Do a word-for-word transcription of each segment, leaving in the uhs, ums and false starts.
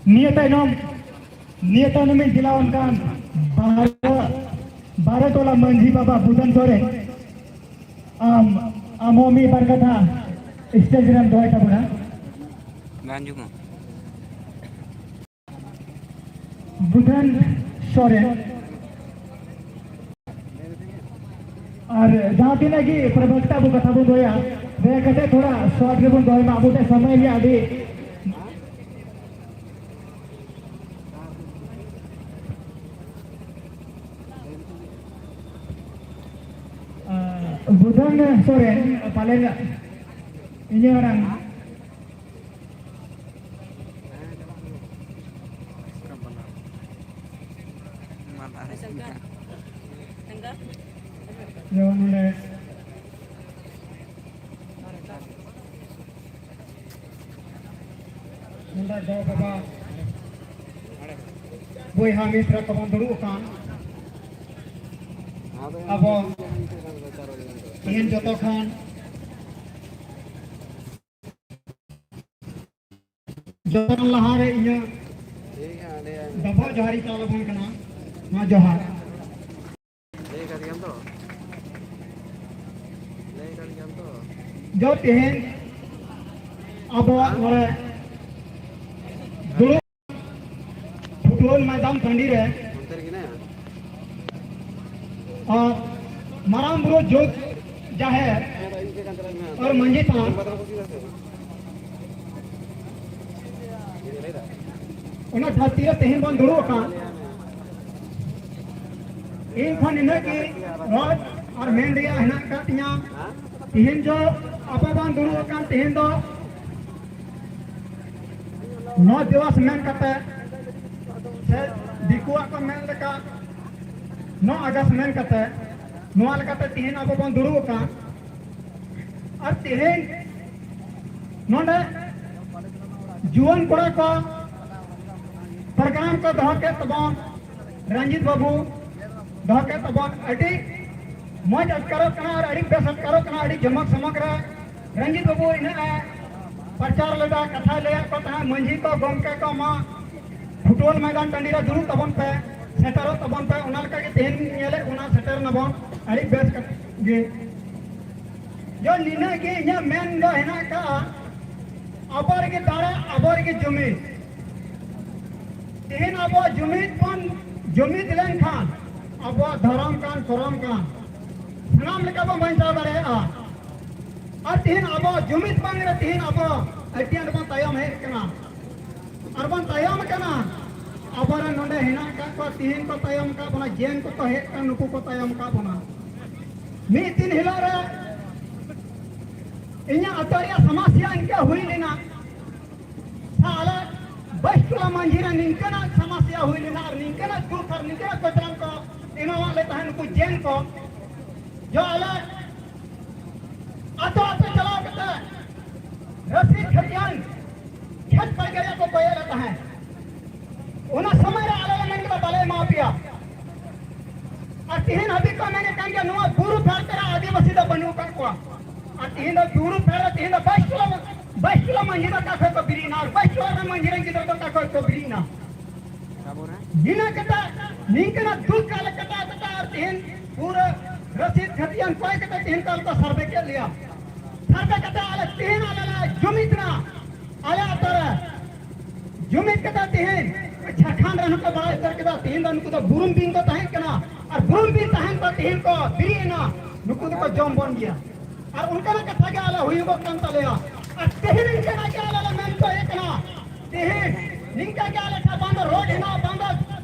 ᱱᱤᱭᱟᱹ ᱛᱟᱭᱱᱚᱢ, ᱱᱤᱭᱟᱹ ᱛᱟᱭᱱᱚᱢᱤᱧ ᱫᱮᱞᱟᱣᱟᱱ ᱠᱟᱱ ᱵᱟᱨᱚ, ᱵᱟᱨᱚ ᱴᱚᱞᱟ ᱢᱟᱹᱡᱷᱤ ᱵᱟᱵᱟ ᱵᱩᱫᱷᱟᱹᱱ ᱥᱚᱨᱮᱱ, ᱟᱢ, ᱟᱢ ᱦᱚᱸ ᱢᱤᱫ ᱵᱟᱨ ᱠᱟᱛᱷᱟ stage ᱨᱮᱢ ᱫᱚᱦᱚᱭ ᱛᱟᱵᱚᱱᱟ᱾ ᱵᱟᱝ ᱟᱸᱡᱚᱢᱚᱜ᱾ ᱵᱩᱫᱷᱟᱹᱱ ᱥᱚᱨᱮᱱ᱾ ᱟᱨ ᱡᱟᱦᱟᱸ ᱛᱤᱱᱟᱹᱜ ᱜᱮ ᱯᱨᱚᱵᱚᱠᱛᱟ ᱵᱚ ᱠᱟᱛᱷᱟ ᱵᱚᱱ ᱫᱚᱦᱚᱭᱟ, ᱫᱟᱭᱟ ᱠᱟᱛᱮ ᱛᱷᱚᱲᱟ short ᱨᱮᱵᱚᱱ ᱫᱚᱦᱚᱭ ᱢᱟ, ᱟᱵᱚ ᱴᱷᱮᱱ ᱥᱚᱢᱚᱭ ᱨᱮᱭᱟᱜ ᱟᱹᱰᱤ ᱟᱸ, ᱵᱩᱫᱷᱟᱹᱱ ᱥᱚᱨᱮᱱ ᱯᱟᱞᱮᱱ ᱤᱧᱟᱹᱜ ᱢᱟᱨᱟᱝ ᱡᱮᱢᱚᱱ ᱱᱚᱰᱮ ᱱᱚᱰᱮ ᱜᱚ ᱵᱟᱵᱟ ᱵᱚᱭᱦᱟ ᱢᱤᱥᱨᱟ ᱠᱚᱵᱚᱱ ᱫᱩᱲᱩᱵ ᱟᱠᱟᱱ, ᱟᱵᱚ ᱛᱮᱦᱮᱧ ᱡᱚᱛᱚ ᱠᱷᱚᱱ ᱡᱚᱛᱚ ᱠᱷᱚᱱ ᱞᱟᱦᱟᱨᱮ ᱤᱧᱟᱹᱜ ᱰᱚᱵᱚᱜ ᱡᱚᱦᱟᱨᱤᱧ ᱪᱟᱞ ᱟᱵᱚᱱ ᱠᱟᱱᱟ᱾ ᱢᱟ ᱡᱚᱦᱟᱨ᱾ ᱞᱟᱹᱭ ᱠᱟᱫ ᱜᱮᱭᱟᱢ ᱛᱚ? ᱞᱟᱹᱭ ᱠᱟᱫ ᱜᱮᱭᱟᱢ ᱛᱚ? ᱡᱚ ᱛᱮᱦᱮᱧ ᱟᱵᱚᱣᱟᱜ ᱱᱚᱰᱮ ᱫᱩᱲᱩᱵ ᱯᱷᱩᱴᱵᱚᱞ ᱢᱚᱭᱫᱟᱱ ᱴᱟᱺᱰᱤ ᱨᱮ ᱚᱱᱛᱮ ᱨᱮᱜᱮ ᱦᱮᱱᱟᱭᱟ? ᱟᱨ ᱢᱟᱨᱟᱝ ᱵᱩᱨᱩ ᱡᱩᱜᱽ ᱡᱟᱦᱮᱨ ᱟᱨ ᱢᱟᱹᱡᱷᱤ ᱛᱷᱟᱱ ᱚᱱᱟ ᱫᱷᱟᱹᱨᱛᱤ ᱨᱮ ᱛᱮᱦᱮᱧ ᱵᱚᱱ ᱫᱩᱲᱩᱵ ᱟᱠᱟᱱ, ᱤᱧ ᱠᱷᱚᱱ ᱱᱤᱱᱟᱹᱜ ᱜᱮ ᱨᱚᱲ ᱟᱨ ᱢᱮᱱ ᱨᱮᱭᱟᱜ ᱦᱮᱱᱟᱜ ᱟᱠᱟᱫ ᱛᱤᱧᱟ᱾ ᱛᱮᱦᱮᱧ ᱫᱚ ᱟᱵᱚ ᱵᱚᱱ ᱫᱩᱲᱩᱵ ᱟᱠᱟᱱ, ᱛᱮᱦᱮᱧ ᱫᱚ ᱱᱚ ᱫᱤᱵᱚᱥ ᱢᱮᱱ ᱠᱟᱛᱮ, ᱥᱮ ᱫᱤᱠᱩᱣᱟᱜ ᱠᱚ ᱢᱮᱱ ᱞᱮᱠᱟ ᱱᱚ ᱟᱜᱚᱥᱴ ᱢᱮᱱ ᱠᱟᱛᱮ, ᱱᱚᱣᱟ ᱞᱮᱠᱟᱛᱮ ᱛᱮᱦᱮᱧ ᱟᱵᱚ ᱵᱚᱱ ᱫᱩᱲᱩᱵ ᱟᱠᱟᱱ᱾ ᱟᱨ ᱛᱮᱦᱮᱧ ᱱᱚᱰᱮ ᱡᱩᱣᱟᱹᱱ ᱠᱚᱲᱟ ᱠᱚ ᱯᱨᱳᱜᱨᱟᱢ ᱠᱚ ᱫᱚᱦᱚ ᱠᱮᱫ ᱛᱟᱵᱚᱱ, ᱨᱚᱧᱡᱤᱛ ᱵᱟᱹᱵᱩ ᱫᱚᱦᱚ ᱠᱮᱫ ᱛᱟᱵᱚᱱ, ᱟᱹᱰᱤ ᱢᱚᱡᱽ ᱟᱴᱠᱟᱨᱚᱜ ᱠᱟᱱᱟ ᱟᱨ ᱟᱹᱰᱤ ᱵᱮᱥ ᱟᱴᱠᱟᱨᱚᱜ ᱠᱟᱱᱟ, ᱟᱹᱰᱤ ᱡᱚᱢᱚᱠ ᱥᱚᱢᱚᱠ ᱨᱮ ᱨᱚᱧᱡᱤᱛ ᱵᱟᱹᱵᱩ ᱤᱱᱟᱹᱜ ᱮ ᱯᱨᱚᱪᱟᱨ ᱞᱮᱫᱟ, ᱠᱟᱛᱷᱟᱭ ᱞᱟᱹᱭᱟᱫ ᱠᱚ ᱛᱟᱦᱮᱸᱫ, ᱢᱟᱹᱡᱷᱤ ᱠᱚ, ᱜᱚᱢᱠᱮ ᱠᱚ, ᱢᱟ ᱯᱷᱩᱴᱵᱚᱞ ᱢᱚᱭᱫᱟᱱ ᱴᱟᱺᱰᱤ ᱨᱮ ᱫᱩᱲᱩᱵ ᱛᱟᱵᱚᱱ ᱯᱮ, ᱥᱮᱴᱮᱨᱚᱜ ᱛᱟᱵᱚᱱ ᱯᱮ᱾ ᱚᱱᱟ ᱞᱮᱠᱟ ᱜᱮ ᱛᱮᱦᱮᱧ ᱧᱮᱞᱮᱫ ᱵᱚᱱᱟ, ᱥᱮᱴᱮᱨ ᱱᱟᱵᱚᱱ ᱟᱹᱰᱤ ᱵᱮᱥ ᱠᱟᱛᱮ ᱜᱮ᱾ ᱡᱚ ᱱᱤᱱᱟᱹᱜ ᱜᱮ ᱤᱧᱟᱹᱜ ᱢᱮᱱ ᱫᱚ ᱦᱮᱱᱟᱜ ᱟᱠᱟᱫᱼᱟ, ᱟᱵᱚ ᱨᱮᱜᱮ ᱫᱟᱲᱮ, ᱟᱵᱚ ᱨᱮᱜᱮ ᱡᱩᱢᱤᱫ᱾ ᱛᱮᱦᱮᱧ ᱟᱵᱚ ᱡᱩᱢᱤᱫ ᱵᱚᱱ ᱡᱩᱢᱤᱫ ᱞᱮᱱᱠᱷᱟᱱ ᱟᱵᱚᱣᱟᱜ ᱫᱷᱚᱨᱚᱢ ᱠᱟᱱ, ᱠᱚᱨᱚᱢ ᱠᱟᱱ, ᱥᱟᱱᱟᱢ ᱞᱮᱠᱟ ᱵᱚᱱ ᱵᱟᱧᱪᱟᱣ ᱫᱟᱲᱮᱭᱟᱜᱼᱟ᱾ ᱟᱨ ᱛᱮᱦᱮᱧ ᱟᱵᱚ ᱡᱩᱢᱤᱫ ᱵᱟᱝ ᱨᱮ ᱛᱮᱦᱮᱧ ᱟᱵᱚ ᱟᱹᱰᱤ ᱟᱸᱴ ᱵᱚᱱ ᱛᱟᱭᱚᱢ ᱦᱮᱡ ᱟᱠᱟᱱᱟ᱾ ᱟᱨ ᱵᱚᱱ ᱛᱟᱭᱚᱢ ᱟᱠᱟᱱᱟ᱾ ᱟᱵᱚᱨᱮᱱ ᱱᱚᱰᱮ ᱦᱮᱱᱟᱜ ᱟᱠᱟᱫ ᱠᱚᱣᱟ, ᱛᱮᱦᱮᱧ ᱠᱚ ᱛᱟᱭᱚᱢ ᱟᱠᱟᱫ ᱵᱚᱱᱟ, ᱡᱮᱱ ᱠᱚᱠᱚ ᱦᱮᱡ ᱟᱠᱟᱱ, ᱱᱩᱠᱩ ᱠᱚ ᱛᱟᱭᱚᱢ ᱟᱠᱟᱫ ᱵᱚᱱᱟ᱾ ᱢᱤᱫ ᱫᱤᱱ ᱦᱤᱞᱳᱜ ᱨᱮ ᱤᱧᱟᱹᱜ ᱟᱛᱳ ᱨᱮᱭᱟᱜ ᱥᱚᱢᱚᱥᱥᱟ ᱤᱱᱠᱟᱹ ᱦᱩᱭ ᱞᱮᱱᱟ᱾ ᱥᱮ ᱟᱞᱮ ᱵᱟᱹᱭᱥᱩᱞᱟ ᱢᱟᱹᱡᱷᱤ ᱨᱮ ᱱᱤᱝᱠᱟᱹᱱᱟᱜ ᱥᱚᱢᱚᱥᱥᱟ ᱦᱩᱭ ᱞᱮᱱᱟ ᱟᱨ ᱱᱤᱝᱠᱟᱹᱱᱟᱜ ᱫᱩᱠ ᱟᱨ ᱱᱤᱝᱠᱟᱹᱱᱟᱜ ᱠᱚᱪᱞᱚᱱ ᱠᱚ ᱮᱢᱟᱣᱟᱫ ᱞᱮ ᱛᱟᱦᱮᱸᱫ ᱱᱩᱠᱩ ᱡᱮᱱ ᱠᱚ᱾ ᱡᱚ ᱟᱞᱮ ᱟᱛᱳ ᱟᱛᱳ ᱪᱟᱞᱟᱣ ᱠᱟᱛᱮ ᱨᱟᱹᱥᱤ ᱠᱷᱟᱹᱛᱤᱭᱟᱱ ᱠᱷᱮᱛ ᱯᱟᱭᱠᱟᱨᱤᱭᱟᱹ ᱠᱚ ᱠᱚᱭᱮᱫ ᱞᱮ ᱛᱟᱦᱮᱸᱫ᱾ ᱚᱱᱟ ᱥᱚᱢᱚᱭ ᱨᱮ ᱟᱞᱮ ᱞᱮ ᱢᱮᱱ ᱠᱮᱫᱟ, "ᱵᱟᱞᱮ ᱮᱢᱟ ᱯᱮᱭᱟ᱾" ᱟᱨ ᱛᱤᱦᱤᱧ ᱦᱟᱹᱵᱤᱡ ᱠᱚ ᱢᱮᱱᱮᱫ ᱠᱟᱱ ᱜᱮᱭᱟ, ᱱᱚᱣᱟ ᱵᱩᱨᱩ ᱯᱷᱮᱰ ᱨᱮ ᱟᱹᱫᱤᱵᱟᱹᱥᱤ ᱫᱚ ᱵᱟᱹᱱᱩᱜ ᱟᱠᱟᱫ ᱠᱚᱣᱟ᱾ ᱟᱨ ᱛᱤᱦᱤᱧ ᱫᱚ ᱵᱩᱨᱩ ᱯᱷᱮᱰ ᱨᱮ ᱛᱤᱦᱤᱧ ᱫᱚ ᱵᱟᱭᱤᱥ ᱴᱚᱞᱟ, ᱵᱟᱭᱤᱥ ᱴᱚᱞᱟ ᱢᱟᱹᱡᱷᱤ ᱫᱚ ᱚᱠᱟ ᱠᱷᱚᱱ ᱠᱚ ᱵᱮᱨᱮᱫ ᱮᱱᱟ? ᱟᱨ ᱵᱟᱭᱤᱥ ᱴᱚᱞᱟ ᱨᱮᱱ ᱢᱟᱹᱡᱷᱤ ᱨᱮᱱ ᱜᱤᱫᱽᱨᱟᱹ ᱫᱚ ᱚᱠᱟ ᱠᱷᱚᱱ ᱠᱚ ᱵᱮᱨᱮᱫ ᱮᱱᱟ? ᱱᱤᱱᱟᱹ ᱠᱟᱛᱮ, ᱱᱤᱝᱠᱟᱹᱱᱟᱜ ᱫᱩᱠ ᱟᱞᱮ ᱠᱟᱴᱟᱣ ᱠᱟᱛᱮ ᱟᱨ ᱛᱤᱦᱤᱧ ᱯᱩᱨᱟᱹ ᱨᱟᱹᱥᱤᱫ ᱠᱷᱟᱹᱛᱤᱭᱟᱱ ᱠᱚᱭ ᱠᱟᱛᱮ ᱛᱤᱦᱤᱧ ᱠᱚ ᱥᱟᱨᱵᱷᱮ ᱠᱮᱫ ᱞᱮᱭᱟ᱾ ᱥᱟᱨᱵᱷᱮ ᱠᱟᱛᱮ ᱟᱞᱮ ᱛᱤᱦᱤᱧ ᱟᱞᱮ ᱞᱮ ᱡᱩᱢᱤᱫ ᱮᱱᱟ᱾ ᱟᱞᱮ ᱟᱛᱳ ᱨᱮ ᱡᱩᱢᱤᱫ ᱠᱟᱛᱮ ᱛᱤᱦᱤᱧ ᱡᱷᱟᱲᱠᱷᱚᱸᱰ ᱨᱮᱱ ᱦᱚᱸᱠᱚ ᱵᱟᱲᱟᱭ ᱩᱛᱟᱹᱨ ᱠᱮᱫᱟ, ᱛᱤᱦᱤᱧ ᱫᱚ ᱱᱩᱠᱩ ᱫᱚ ᱵᱩᱨᱩᱢ ᱵᱤᱧ ᱠᱚ ᱛᱟᱦᱮᱸ ᱠᱟᱱᱟ᱾ ᱟᱨ ᱵᱩᱨᱩᱢ ᱵᱤᱧ ᱛᱟᱦᱮᱱ ᱠᱚ ᱛᱤᱦᱤᱧ ᱠᱚ ᱵᱮᱨᱮᱫ ᱮᱱᱟ, ᱱᱩᱠᱩ ᱫᱚᱠᱚ ᱡᱚᱢ ᱵᱚᱱ ᱜᱮᱭᱟ᱾ ᱟᱨ ᱚᱱᱠᱟᱱᱟᱜ ᱠᱟᱛᱷᱟ ᱜᱮ ᱟᱞᱮ ᱦᱩᱭᱩᱜᱚᱜ ᱠᱟᱱ ᱛᱟᱞᱮᱭᱟ᱾ ᱟᱨ ᱛᱮᱦᱮᱧ ᱱᱤᱝᱠᱟᱱᱟᱜ ᱜᱮ ᱟᱞᱮ ᱞᱮ ᱢᱮᱱ ᱦᱚᱪᱚᱭᱮᱫ ᱠᱟᱱᱟ, ᱛᱮᱦᱮᱧ ᱱᱤᱝᱠᱟ ᱜᱮ ᱟᱞᱮ ᱴᱷᱮᱱ ᱵᱟᱝ ᱫᱚ ᱨᱳᱰ ᱦᱮᱱᱟᱜᱼᱟ, ᱵᱟᱝ ᱫᱚ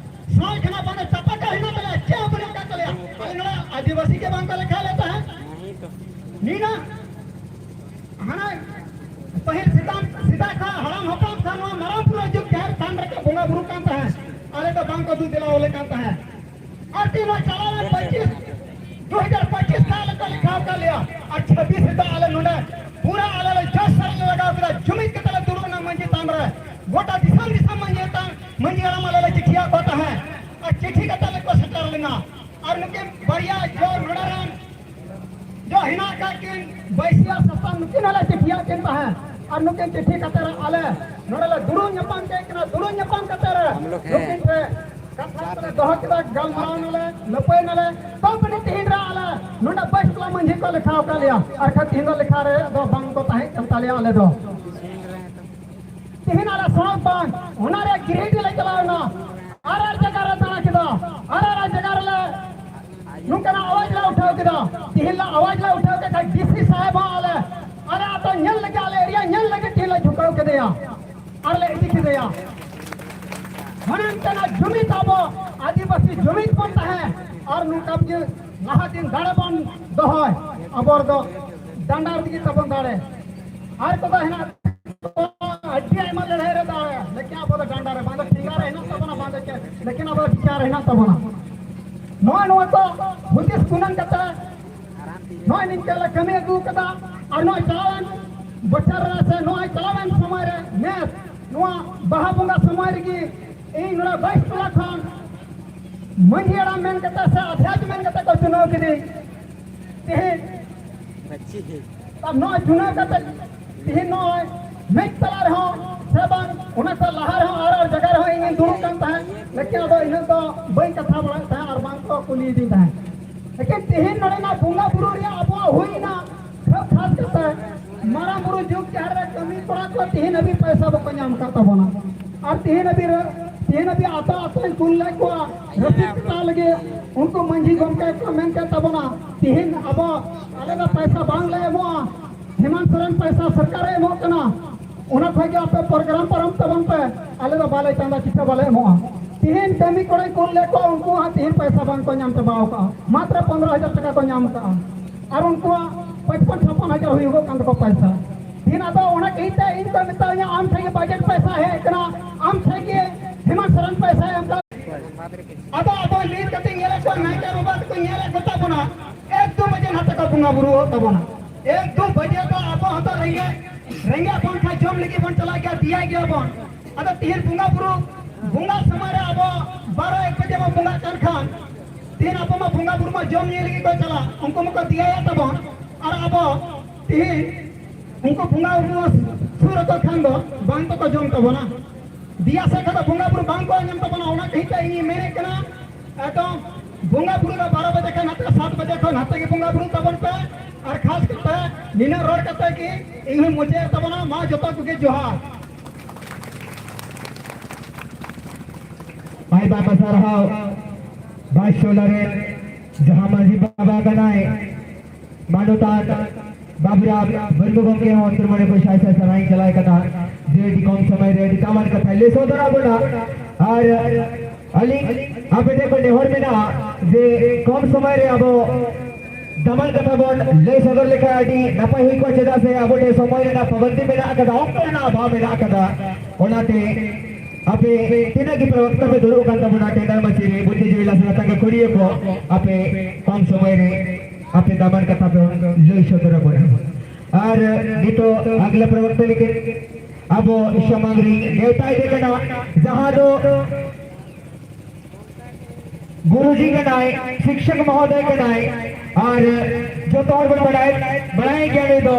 ᱥᱚᱲᱚᱠ ᱦᱮᱱᱟᱜᱼᱟ, ᱵᱟᱝ ᱫᱚ ᱪᱟᱯᱟᱠᱟ ᱦᱮᱱᱟᱜ ᱛᱟᱞᱮᱭᱟ, ᱪᱮᱫ ᱦᱚᱸ ᱵᱟᱹᱱᱩᱜ ᱠᱟᱜ ᱛᱟᱞᱮᱭᱟ᱾ ᱟᱞᱮ ᱱᱚᱰᱮ ᱟᱹᱫᱤᱵᱟᱹᱥᱤ ᱜᱮ ᱵᱟᱝ ᱠᱚ ᱞᱮᱠᱷᱟ ᱞᱮ ᱛᱟᱦᱮᱸᱫ᱾ ᱱᱤᱱᱟᱹᱜ ᱦᱟᱱᱟ ᱯᱟᱹᱦᱤᱞ ᱥᱮᱫᱟᱭ, ᱥᱮᱫᱟᱭ ᱠᱷᱚᱱ ᱦᱟᱲᱟᱢ ᱦᱟᱯᱲᱟᱢ ᱠᱷᱚᱱ ᱱᱚᱣᱟ ᱢᱟᱨᱟᱝ ᱵᱩᱨᱩ ᱡᱩᱜᱽ ᱡᱟᱦᱮᱨ ᱛᱷᱟᱱ ᱨᱮᱠᱚ ᱵᱚᱸᱜᱟ ᱵᱩᱨᱩ ᱠᱟᱱ ᱛᱟᱦᱮᱸᱫ, ᱟᱞᱮ ᱫᱚ ᱵᱟᱝ ᱠᱚ ᱫᱩ ᱫᱮᱞᱟ ᱟᱞᱮ ᱠᱟᱱ ᱛᱟᱦᱮᱸᱫ᱾ ᱟᱨ ᱛᱤᱱ ᱱᱚᱣᱟ ᱪᱟᱞᱟᱣᱮᱱ ᱯᱚᱸᱪᱤᱥ, ᱫᱩ ᱦᱟᱡᱟᱨ ᱯᱚᱸᱪᱤᱥ ᱠᱷᱟᱱ ᱟᱞᱮ ᱠᱚ ᱞᱮᱠᱷᱟ ᱟᱠᱟᱫ ᱞᱮᱭᱟ᱾ ᱟᱨ ᱪᱷᱟᱵᱵᱤᱥ ᱨᱮᱫᱚ ᱟᱞᱮ ᱱᱚᱰᱮ ᱯᱩᱨᱟᱹ ᱟᱞᱮ ᱞᱮ ᱡᱳᱨ ᱥᱟᱨ ᱞᱮ ᱞᱟᱜᱟᱣ ᱠᱮᱫᱟ, ᱡᱩᱢᱤᱫ ᱠᱟᱛᱮ ᱞᱮ ᱫᱩᱲᱩᱵ ᱮᱱᱟ ᱢᱟᱹᱡᱷᱤ ᱛᱷᱟᱱ ᱨᱮ᱾ ᱜᱚᱴᱟ ᱫᱤᱥᱚᱢ ᱫᱤᱥᱚᱢ ᱢᱟᱹᱡᱷᱤ ᱛᱷᱟᱱ, ᱢᱟᱹᱡᱷᱤ ᱦᱟᱲᱟᱢ ᱟᱞᱮ ᱞᱮ ᱪᱤᱴᱷᱤᱭᱟᱫ ᱠᱚ ᱛᱟᱦᱮᱸᱫ᱾ ᱟᱨ ᱪᱤᱴᱷᱤ ᱠᱟᱛᱮ ᱞᱮ ᱠᱚ ᱥᱮᱴᱮᱨ ᱞᱮᱱᱟ᱾ ᱟᱨ ᱱᱩᱠᱤᱱ ᱵᱟᱨᱭᱟ ᱡᱚ ᱱᱚᱰᱮ ᱨᱮᱱ ᱡᱚ ᱦᱮᱱᱟᱜ ᱟᱠᱟᱫ ᱠᱤᱱ ᱵᱟᱹᱭᱥᱤᱭᱟ ᱥᱟᱥᱟᱝ, ᱱᱩᱠᱤᱱ ᱦᱚᱸᱞᱮ ᱪᱤᱴᱷᱤᱭᱟᱫ ᱠᱤᱱ ᱛᱟᱦᱮᱸᱫ᱾ ᱟᱨ ᱱᱩᱠᱤᱱ ᱪᱤᱴᱷᱤ ᱠᱟᱛᱮ ᱨᱮ ᱟᱞᱮ ᱱᱚᱰᱮ ᱞᱮ ᱫᱩᱲᱩᱵ ᱧᱟᱯᱟᱢ ᱠᱮᱫ ᱠᱤᱱᱟ᱾ ᱫᱩᱲᱩᱵ ᱧᱟᱯᱟᱢ ᱠᱟᱛᱮ ᱨᱮ ᱱᱩᱠᱤᱱ ᱴᱷᱮᱱ ᱠᱟᱛᱷᱟ ᱠᱚᱞᱮ ᱫᱚᱦᱚ ᱠᱮᱫᱟ, ᱜᱟᱞᱢᱟᱨᱟᱣ ᱱᱟᱞᱮ, ᱞᱟᱹᱯᱟᱹᱭ ᱱᱟᱞᱮ᱾ ᱛᱚᱵᱮ ᱛᱤᱦᱤᱧ ᱨᱮ ᱟᱞᱮ ᱱᱚᱰᱮ ᱵᱟᱹᱭᱥ ᱴᱚᱞᱟ ᱢᱟᱹᱡᱷᱤ ᱠᱚ ᱞᱮᱠᱷᱟ ᱟᱠᱟᱫ ᱞᱮᱭᱟ, ᱟᱨ ᱠᱷᱟᱱ ᱛᱤᱦᱤᱧ ᱫᱚ ᱞᱮᱠᱷᱟ ᱨᱮ ᱫᱚ ᱵᱟᱝ ᱠᱚ ᱛᱟᱦᱮᱸ ᱠᱟᱱ ᱛᱟᱞᱮᱭᱟ ᱟᱞᱮ ᱫᱚ᱾ ᱛᱤᱦᱤᱧ ᱟᱞᱮ ᱥᱚᱲᱚᱠ ᱵᱟᱝ, ᱚᱱᱟ ᱨᱮ ᱜᱤᱨᱤᱰᱤ ᱞᱮ ᱪᱟᱞᱟᱣ ᱮᱱᱟ, ᱟᱨ ᱟᱨ ᱡᱟᱭᱜᱟ ᱨᱮ ᱫᱟᱬᱟ ᱠᱮᱫᱟ, ᱟᱨ ᱟᱨ ᱡᱟᱭᱜᱟ ᱨᱮᱞᱮ ᱱᱚᱝᱠᱟᱱᱟᱜ ᱟᱣᱟᱡ ᱞᱮ ᱩᱴᱷᱟᱹᱣ ᱠᱮᱫᱟ᱾ ᱛᱤᱦᱤᱧ ᱞᱮ ᱟᱣᱟᱡ ᱞᱮ ᱩᱴᱷᱟᱹᱣ ᱠᱮᱫ ᱠᱷᱟᱱ ᱰᱤ ᱥᱤ ᱥᱟᱦᱮᱵ ᱦᱚᱸ ᱟᱞᱮ, ᱟᱞᱮ ᱟᱛᱳ ᱧᱮᱞ ᱞᱟᱹᱜᱤᱫ, ᱟᱞᱮ ᱮᱨᱤᱭᱟ ᱧᱮᱞ ᱞᱟᱹᱜᱤᱫ ᱛᱤᱦᱤᱧ ᱞᱮ ᱡᱷᱩᱠᱟᱹᱣ ᱠᱮᱫᱮᱭᱟ ᱟᱨ ᱞᱮ ᱤᱫᱤ ᱠᱮᱫᱮᱭᱟ᱾ ᱢᱟᱱᱮ ᱚᱱᱠᱟᱱᱟᱜ ᱡᱩᱢᱤᱫ ᱟᱵᱚ ᱟᱹᱫᱤᱵᱟᱹᱥᱤ ᱡᱩᱢᱤᱫ ᱵᱚᱱ ᱛᱟᱦᱮᱸ ᱟᱨ ᱱᱚᱝᱠᱟ ᱜᱮ ᱞᱟᱦᱟ ᱫᱤᱱ ᱫᱟᱲᱮ ᱵᱚᱱ ᱫᱚᱦᱚᱭ᱾ ᱟᱵᱚ ᱫᱚ ᱰᱟᱸᱰᱟ ᱨᱮᱜᱮ ᱛᱟᱵᱚᱱ ᱫᱟᱲᱮ᱾ ᱟᱨ ᱠᱚᱫᱚ ᱦᱮᱱᱟᱜ ᱟᱹᱰᱤ ᱟᱭᱢᱟ ᱞᱟᱹᱲᱦᱟᱹᱭ ᱨᱮ ᱫᱟᱲᱮ, ᱞᱮᱠᱤᱱ ᱟᱵᱚ ᱫᱚ ᱰᱟᱸᱰᱟ ᱨᱮ, ᱵᱟᱝ ᱫᱚ ᱴᱷᱮᱸᱜᱟ ᱨᱮ ᱦᱮᱱᱟᱜ ᱛᱟᱵᱚᱱᱟ, ᱵᱟᱝ ᱫᱚ ᱪᱮᱫ, ᱞᱮᱠᱤᱱ ᱟᱵᱚ ᱫᱚ ᱵᱤᱪᱟᱨ ᱨᱮ ᱦᱮᱱᱟᱜ ᱛᱟᱵᱚᱱᱟ᱾ ᱱᱚᱜᱼᱚᱭ ᱱᱚᱣᱟ ᱠᱚ ᱦᱩᱫᱤᱥ ᱜᱩᱱᱟᱹᱱ ᱠᱟᱛᱮ ᱱᱚᱜᱼᱚᱭ ᱱᱤᱝᱠᱟᱹ ᱞᱮ ᱠᱟᱹᱢᱤ ᱟᱹᱜᱩ ᱠᱟᱫᱟ᱾ ᱟᱨ ᱱᱚᱜᱼᱚᱭ ᱪᱟᱞᱟᱣᱮᱱ ᱵᱚᱪᱷᱚᱨ ᱨᱮ ᱥᱮ ᱱᱚᱜᱼᱚᱭ ᱪᱟᱞᱟᱣᱮᱱ ᱥᱚᱢᱚᱭ ᱨᱮ ᱱᱮᱥ ᱱᱚᱣᱟ ᱵᱟᱦᱟ ᱵᱚᱸᱜᱟ ᱥᱚᱢᱚᱭ ᱨᱮᱜᱮ ᱤᱧ ᱱᱚᱰᱮ ᱵᱟᱭᱤᱥ ᱴᱚᱞᱟ ᱠᱷᱚᱱ ᱢᱟᱹᱡᱷᱤ ᱦᱟᱲᱟᱢ ᱢᱮᱱ ᱠᱟᱛᱮ ᱥᱮ ᱟᱫᱷᱭᱟᱪ ᱢᱮᱱ ᱠᱟᱛᱮ ᱠᱚ ᱪᱩᱱᱟᱹᱣ ᱠᱤᱫᱤᱧ᱾ ᱛᱮᱦᱮᱧ ᱟᱨ ᱱᱚᱜᱼᱚᱭ ᱪᱩᱱᱟᱹᱣ ᱠᱟᱛᱮ ᱛᱮᱦᱮᱧ ᱱᱚᱜᱼᱚᱭ ᱢᱤᱫ ᱛᱟᱞᱟ ᱨᱮᱦᱚᱸ ᱥᱮ ᱵᱟᱝ ᱚᱱᱟ ᱠᱷᱚᱱ ᱞᱟᱦᱟ ᱨᱮᱦᱚᱸ ᱟᱨ ᱟᱨ ᱡᱟᱭᱜᱟ ᱨᱮᱦᱚᱸ ᱤᱧᱤᱧ ᱫᱩᱲᱩᱵ ᱠᱟᱱ ᱛᱟᱦᱮᱸᱫ, ᱞᱮᱠᱤᱱ ᱟᱫᱚ ᱤᱱᱟᱹᱜ ᱫᱚ ᱵᱟᱹᱧ ᱠᱟᱛᱷᱟ ᱵᱟᱲᱟᱭᱮᱫ ᱛᱟᱦᱮᱸᱫ ᱟᱨ ᱵᱟᱝ ᱠᱚ ᱠᱩᱞᱤᱭᱮᱫᱤᱧ ᱛᱟᱦᱮᱸᱫ᱾ ᱞᱮᱠᱤᱱ ᱛᱮᱦᱮᱧ ᱱᱚᱰᱮᱱᱟᱜ ᱵᱚᱸᱜᱟ ᱵᱩᱨᱩ ᱨᱮᱭᱟᱜ ᱟᱵᱚᱣᱟᱜ ᱦᱩᱭ ᱮᱱᱟ, ᱠᱷᱟᱥ ᱠᱟᱛᱮ ᱢᱟᱨᱟᱝ ᱵᱩᱨᱩ ᱡᱩᱜᱽ ᱡᱟᱦᱮᱨ ᱨᱮ ᱠᱟᱹᱢᱤ ᱠᱚᱲᱟ ᱠᱚ ᱛᱮᱦᱮᱧ ᱦᱟᱹᱵᱤᱡ ᱯᱚᱭᱥᱟ ᱵᱟᱠᱚ ᱧᱟᱢ ᱟᱠᱟᱫ ᱛᱟᱵᱚᱱᱟ᱾ ᱟᱨ ᱛᱮᱦᱮᱧ ᱦᱟᱹᱵᱤᱡ ᱨᱮ, ᱛᱮᱦᱮᱧ ᱦᱟᱹᱵᱤᱡ ᱟᱛᱳ ᱟᱛᱳᱧ ᱠᱩᱞ ᱞᱮᱫ ᱠᱚᱣᱟ ᱨᱚᱥᱤᱫ ᱠᱟᱴᱟᱣ ᱞᱟᱹᱜᱤᱫ, ᱩᱱᱠᱩ ᱢᱟᱹᱡᱷᱤ ᱜᱚᱢᱠᱮ ᱠᱚ ᱢᱮᱱ ᱠᱮᱫ ᱛᱟᱵᱚᱱᱟ, ᱛᱮᱦᱮᱧ ᱟᱵᱚ, ᱟᱞᱮ ᱫᱚ ᱯᱚᱭᱥᱟ ᱵᱟᱝ ᱞᱮ ᱮᱢᱚᱜᱼᱟ, ᱦᱮᱢᱟᱱᱛ ᱥᱚᱨᱮᱱ ᱯᱚᱭᱥᱟ ᱥᱚᱨᱠᱟᱨᱮ ᱮᱢᱚᱜ ᱠᱟᱱᱟ, ᱚᱱᱟ ᱠᱷᱚᱱ ᱜᱮ ᱟᱯᱮ ᱯᱨᱳᱜᱨᱟᱢ ᱯᱟᱨᱚᱢ ᱛᱟᱵᱚᱱ ᱯᱮ, ᱟᱞᱮ ᱫᱚ ᱵᱟᱞᱮ ᱪᱟᱸᱫᱟ ᱪᱤᱴᱷᱟᱹ ᱵᱟᱞᱮ ᱮᱢᱚᱜᱼᱟ᱾ ᱛᱮᱦᱮᱧ ᱠᱟᱹᱢᱤ ᱠᱚᱲᱟᱧ ᱠᱩᱞ ᱞᱮᱫ ᱠᱚᱣᱟ, ᱩᱱᱠᱩ ᱦᱚᱸ ᱛᱮᱦᱮᱧ ᱯᱚᱭᱥᱟ ᱵᱟᱝ ᱠᱚ ᱧᱟᱢ ᱪᱟᱵᱟ ᱟᱠᱟᱫᱼᱟ, ᱢᱟᱛᱨᱚ ᱯᱚᱱᱨᱚ ᱦᱟᱡᱟᱨ ᱴᱟᱠᱟ ᱠᱚ ᱧᱟᱢ ᱟᱠᱟᱫᱼᱟ᱾ ᱟᱨ ᱩᱱᱠᱩᱣᱟᱜ ᱯᱟᱸᱪᱯᱚᱱ ᱪᱷᱟᱯᱚᱱ ᱦᱟᱡᱟᱨ ᱦᱩᱭᱩᱜᱚᱜ ᱠᱟᱱ ᱛᱟᱠᱚᱣᱟ ᱯᱚᱭᱥᱟ᱾ ᱛᱤᱦᱤᱧ ᱟᱫᱚ ᱚᱱᱟ ᱠᱟᱹᱦᱤᱛᱮ ᱤᱧ ᱠᱚ ᱢᱮᱛᱟᱣᱟᱹᱧᱟ, "ᱟᱢ ᱴᱷᱮᱱ ᱜᱮ ᱵᱟᱡᱮᱴ ᱯᱚᱭᱥᱟ ᱦᱮᱡ ᱟᱠᱟᱱᱟ, ᱟᱢ ᱴᱷᱮᱱ ᱜᱮ ᱦᱮᱢᱟᱱᱛ ᱥᱚᱨᱮᱱ ᱯᱚᱭᱥᱟᱭ ᱮᱢ ᱠᱟᱱᱟ᱾" ᱟᱫᱚ ᱟᱵᱚ ᱞᱤᱥᱴ ᱠᱟᱛᱮ ᱧᱮᱞᱮᱫ ᱠᱚᱣᱟ, ᱱᱟᱭᱠᱮ ᱵᱟᱵᱟ ᱛᱟᱠᱚ ᱧᱮᱞᱮᱫ ᱠᱚ ᱛᱟᱵᱚᱱᱟ, ᱮᱠ ᱫᱩ ᱵᱟᱡᱮ ᱱᱟᱛᱮ ᱠᱚ ᱵᱚᱸᱜᱟ ᱵᱩᱨᱩ ᱛᱟᱵᱚᱱᱟ᱾ ᱮᱠ ᱫᱩ ᱵᱟᱡᱮ ᱫᱚ ᱟᱵᱚ ᱦᱚᱸᱛᱚ ᱨᱮᱸᱜᱮᱡ, ᱨᱮᱸᱜᱮᱡ ᱵᱚᱱ ᱠᱷᱟᱱ ᱡᱚᱢ ᱞᱟᱹᱜᱤᱫ ᱵᱚᱱ ᱪᱟᱞᱟᱜ ᱜᱮᱭᱟ, ᱫᱤᱭᱟᱭ ᱜᱮᱭᱟ ᱵᱚᱱ᱾ ᱟᱫᱚ ᱛᱤᱦᱤᱧ ᱵᱚᱸᱜᱟ ᱵᱩᱨᱩ, ᱵᱚᱸᱜᱟ ᱥᱚᱢᱚᱭ ᱨᱮ ᱟᱵᱚ ᱵᱟᱨᱚ ᱮᱠ ᱵᱟᱡᱮ ᱵᱚᱱ ᱵᱚᱸᱜᱟᱜ ᱠᱟᱱ ᱠᱷᱟᱱ, ᱛᱤᱦᱤᱧ ᱟᱵᱚ ᱢᱟ ᱵᱚᱸᱜᱟ ᱵᱩᱨᱩ ᱢᱟ ᱡᱚᱢ ᱧᱩ ᱞᱟᱹᱜᱤᱫ ᱠᱚ ᱪᱟᱞᱟᱜ, ᱩᱱᱠᱩ ᱢᱟᱠᱚ ᱫᱤᱭᱟᱭᱟ ᱛᱟᱵᱚᱱ᱾ ᱟᱨ ᱟᱵᱚ ᱛᱤᱦᱤᱧ ᱩᱱᱠᱩ ᱵᱚᱸᱜᱟ ᱵᱩᱨᱩ ᱥᱩᱨ ᱟᱠᱚ ᱠᱷᱟᱱ ᱫᱚ ᱵᱟᱝ ᱛᱮᱠᱚ ᱡᱚᱢ ᱛᱟᱵᱚᱱᱟ᱾ ᱫᱮᱭᱟ ᱥᱮᱫ ᱠᱷᱚᱱ ᱫᱚ ᱵᱚᱸᱜᱟ ᱵᱩᱨᱩ ᱵᱟᱝ ᱠᱚ ᱟᱸᱡᱚᱢ ᱛᱟᱵᱚᱱᱟ᱾ ᱚᱱᱟ ᱠᱷᱟᱹᱛᱤᱨ ᱛᱮ ᱤᱧᱤᱧ ᱢᱮᱱᱮᱫ ᱠᱟᱱᱟ, ᱮᱠᱫᱚᱢ ᱵᱚᱸᱜᱟ ᱵᱩᱨᱩ ᱫᱚ ᱵᱟᱨᱚ ᱵᱟᱡᱮ ᱠᱷᱚᱱ ᱱᱟᱛᱮ, ᱥᱟᱛ ᱵᱟᱡᱮ ᱠᱷᱚᱱ ᱱᱟᱛᱮ ᱜᱮ ᱵᱚᱸᱜᱟ ᱵᱩᱨᱩ ᱛᱟᱵᱚᱱ ᱯᱮ᱾ ᱟᱨ ᱠᱷᱟᱥ ᱠᱟᱛᱮ ᱱᱤᱱᱟᱹᱜ ᱨᱚᱲ ᱠᱟᱛᱮ ᱜᱮ ᱤᱧ ᱦᱚᱸᱧ ᱢᱩᱪᱟᱹᱫ ᱛᱟᱵᱚᱱᱟ᱾ ᱢᱟ ᱡᱚᱛᱚ ᱠᱚᱜᱮ ᱡᱚᱦᱟᱨ᱾ ᱟᱭᱢᱟ ᱟᱭᱢᱟ ᱥᱟᱨᱦᱟᱣ ᱵᱟᱥ ᱴᱚᱞᱟ ᱨᱮᱱ ᱡᱟᱦᱟᱸ ᱢᱟᱹᱡᱷᱤ ᱵᱟᱵᱟ ᱠᱟᱱᱟᱭ, ᱢᱟᱱᱚᱛᱟᱱ ᱵᱟᱵᱩᱨᱟᱢ ᱢᱩᱨᱢᱩ ᱜᱚᱢᱠᱮ ᱦᱚᱸ ᱚᱱᱛᱚᱨ ᱢᱚᱱᱮ ᱠᱷᱚᱱ ᱥᱟᱭ ᱥᱟᱭ ᱥᱟᱨᱦᱟᱣ ᱤᱧ ᱪᱟᱞᱟᱭ ᱠᱟᱱᱟ, ᱡᱮ ᱟᱹᱰᱤ ᱠᱚᱢ ᱥᱚᱢᱚᱭ ᱨᱮ ᱟᱹᱰᱤ ᱫᱟᱢᱟᱱ ᱠᱟᱛᱷᱟᱭ ᱞᱟᱹᱭ ᱥᱚᱫᱚᱨᱟᱜ ᱵᱚᱱᱟ᱾ ᱟᱨ ᱟᱹᱞᱤᱧ ᱟᱯᱮ ᱴᱷᱮᱱ ᱠᱷᱚᱱ ᱱᱮᱦᱚᱨ ᱢᱮᱱᱟᱜᱼᱟ ᱡᱮ ᱠᱚᱢ ᱥᱚᱢᱚᱭ ᱨᱮ ᱟᱵᱚ ᱫᱟᱢᱟᱱ ᱠᱟᱛᱷᱟ ᱵᱚᱱ ᱞᱟᱹᱭ ᱥᱚᱫᱚᱨ ᱞᱮᱠᱷᱟᱱ ᱟᱹᱰᱤ ᱱᱟᱯᱟᱭ ᱦᱩᱭ ᱠᱚᱜᱼᱟ, ᱪᱮᱫᱟᱜ ᱥᱮ ᱟᱵᱚ ᱴᱷᱮᱱ ᱥᱚᱢᱚᱭ ᱨᱮᱱᱟᱜ ᱯᱟᱵᱚᱱᱫᱤ ᱢᱮᱱᱟᱜ ᱟᱠᱟᱫᱟ, ᱚᱠᱛᱚ ᱨᱮᱱᱟᱜ ᱚᱵᱷᱟᱵ ᱢᱮᱱᱟᱜ ᱟᱠᱟᱫᱟ᱾ ᱚᱱᱟᱛᱮ ᱟᱯᱮ ᱛᱤᱱᱟᱹᱜ ᱜᱮ ᱯᱮ ᱚᱠᱛᱚ ᱯᱮ ᱫᱩᱲᱩᱵ ᱠᱟᱱ ᱛᱟᱵᱚᱱᱟ, ᱴᱮᱸᱰᱟᱨ ᱢᱟᱹᱪᱤ ᱨᱮ, ᱵᱩᱫᱽᱫᱷᱤᱡᱤᱵᱤ ᱞᱟᱥᱮᱨ ᱛᱟᱸᱜᱟ ᱠᱷᱩᱲᱤᱭᱟᱹ ᱠᱚ, ᱟᱯᱮ ᱠᱚᱢ ᱥᱚᱢᱚᱭ ᱨᱮ ᱟᱯᱮ ᱫᱟᱢᱟᱱ ᱠᱟᱛᱷᱟ ᱯᱮ ᱞᱟᱹᱭ ᱥᱚᱫᱚᱨ ᱟᱵᱚᱱᱟ᱾ ᱟᱨ ᱱᱤᱛᱚᱜ ᱟᱜᱽᱞᱟ ᱯᱨᱚᱵᱚᱠᱛᱟ ᱞᱟᱹᱜᱤᱫ ᱟᱵᱚ ᱥᱟᱢᱟᱝ ᱨᱮ ᱱᱮᱣᱛᱟ ᱤᱫᱤ ᱠᱟᱱᱟ, ᱡᱟᱦᱟᱸ ᱫᱚ ᱜᱩᱨᱩᱡᱤ ᱠᱟᱱᱟᱭ, ᱥᱤᱠᱥᱚᱠ ᱢᱚᱦᱳᱫᱚᱭ ᱠᱟᱱᱟᱭ, ᱟᱨ ᱡᱚᱛᱚ ᱦᱚᱲ ᱵᱚᱱ ᱵᱟᱲᱟᱭ, ᱵᱟᱲᱟᱭ ᱜᱮᱭᱟ ᱱᱩᱭ ᱫᱚ,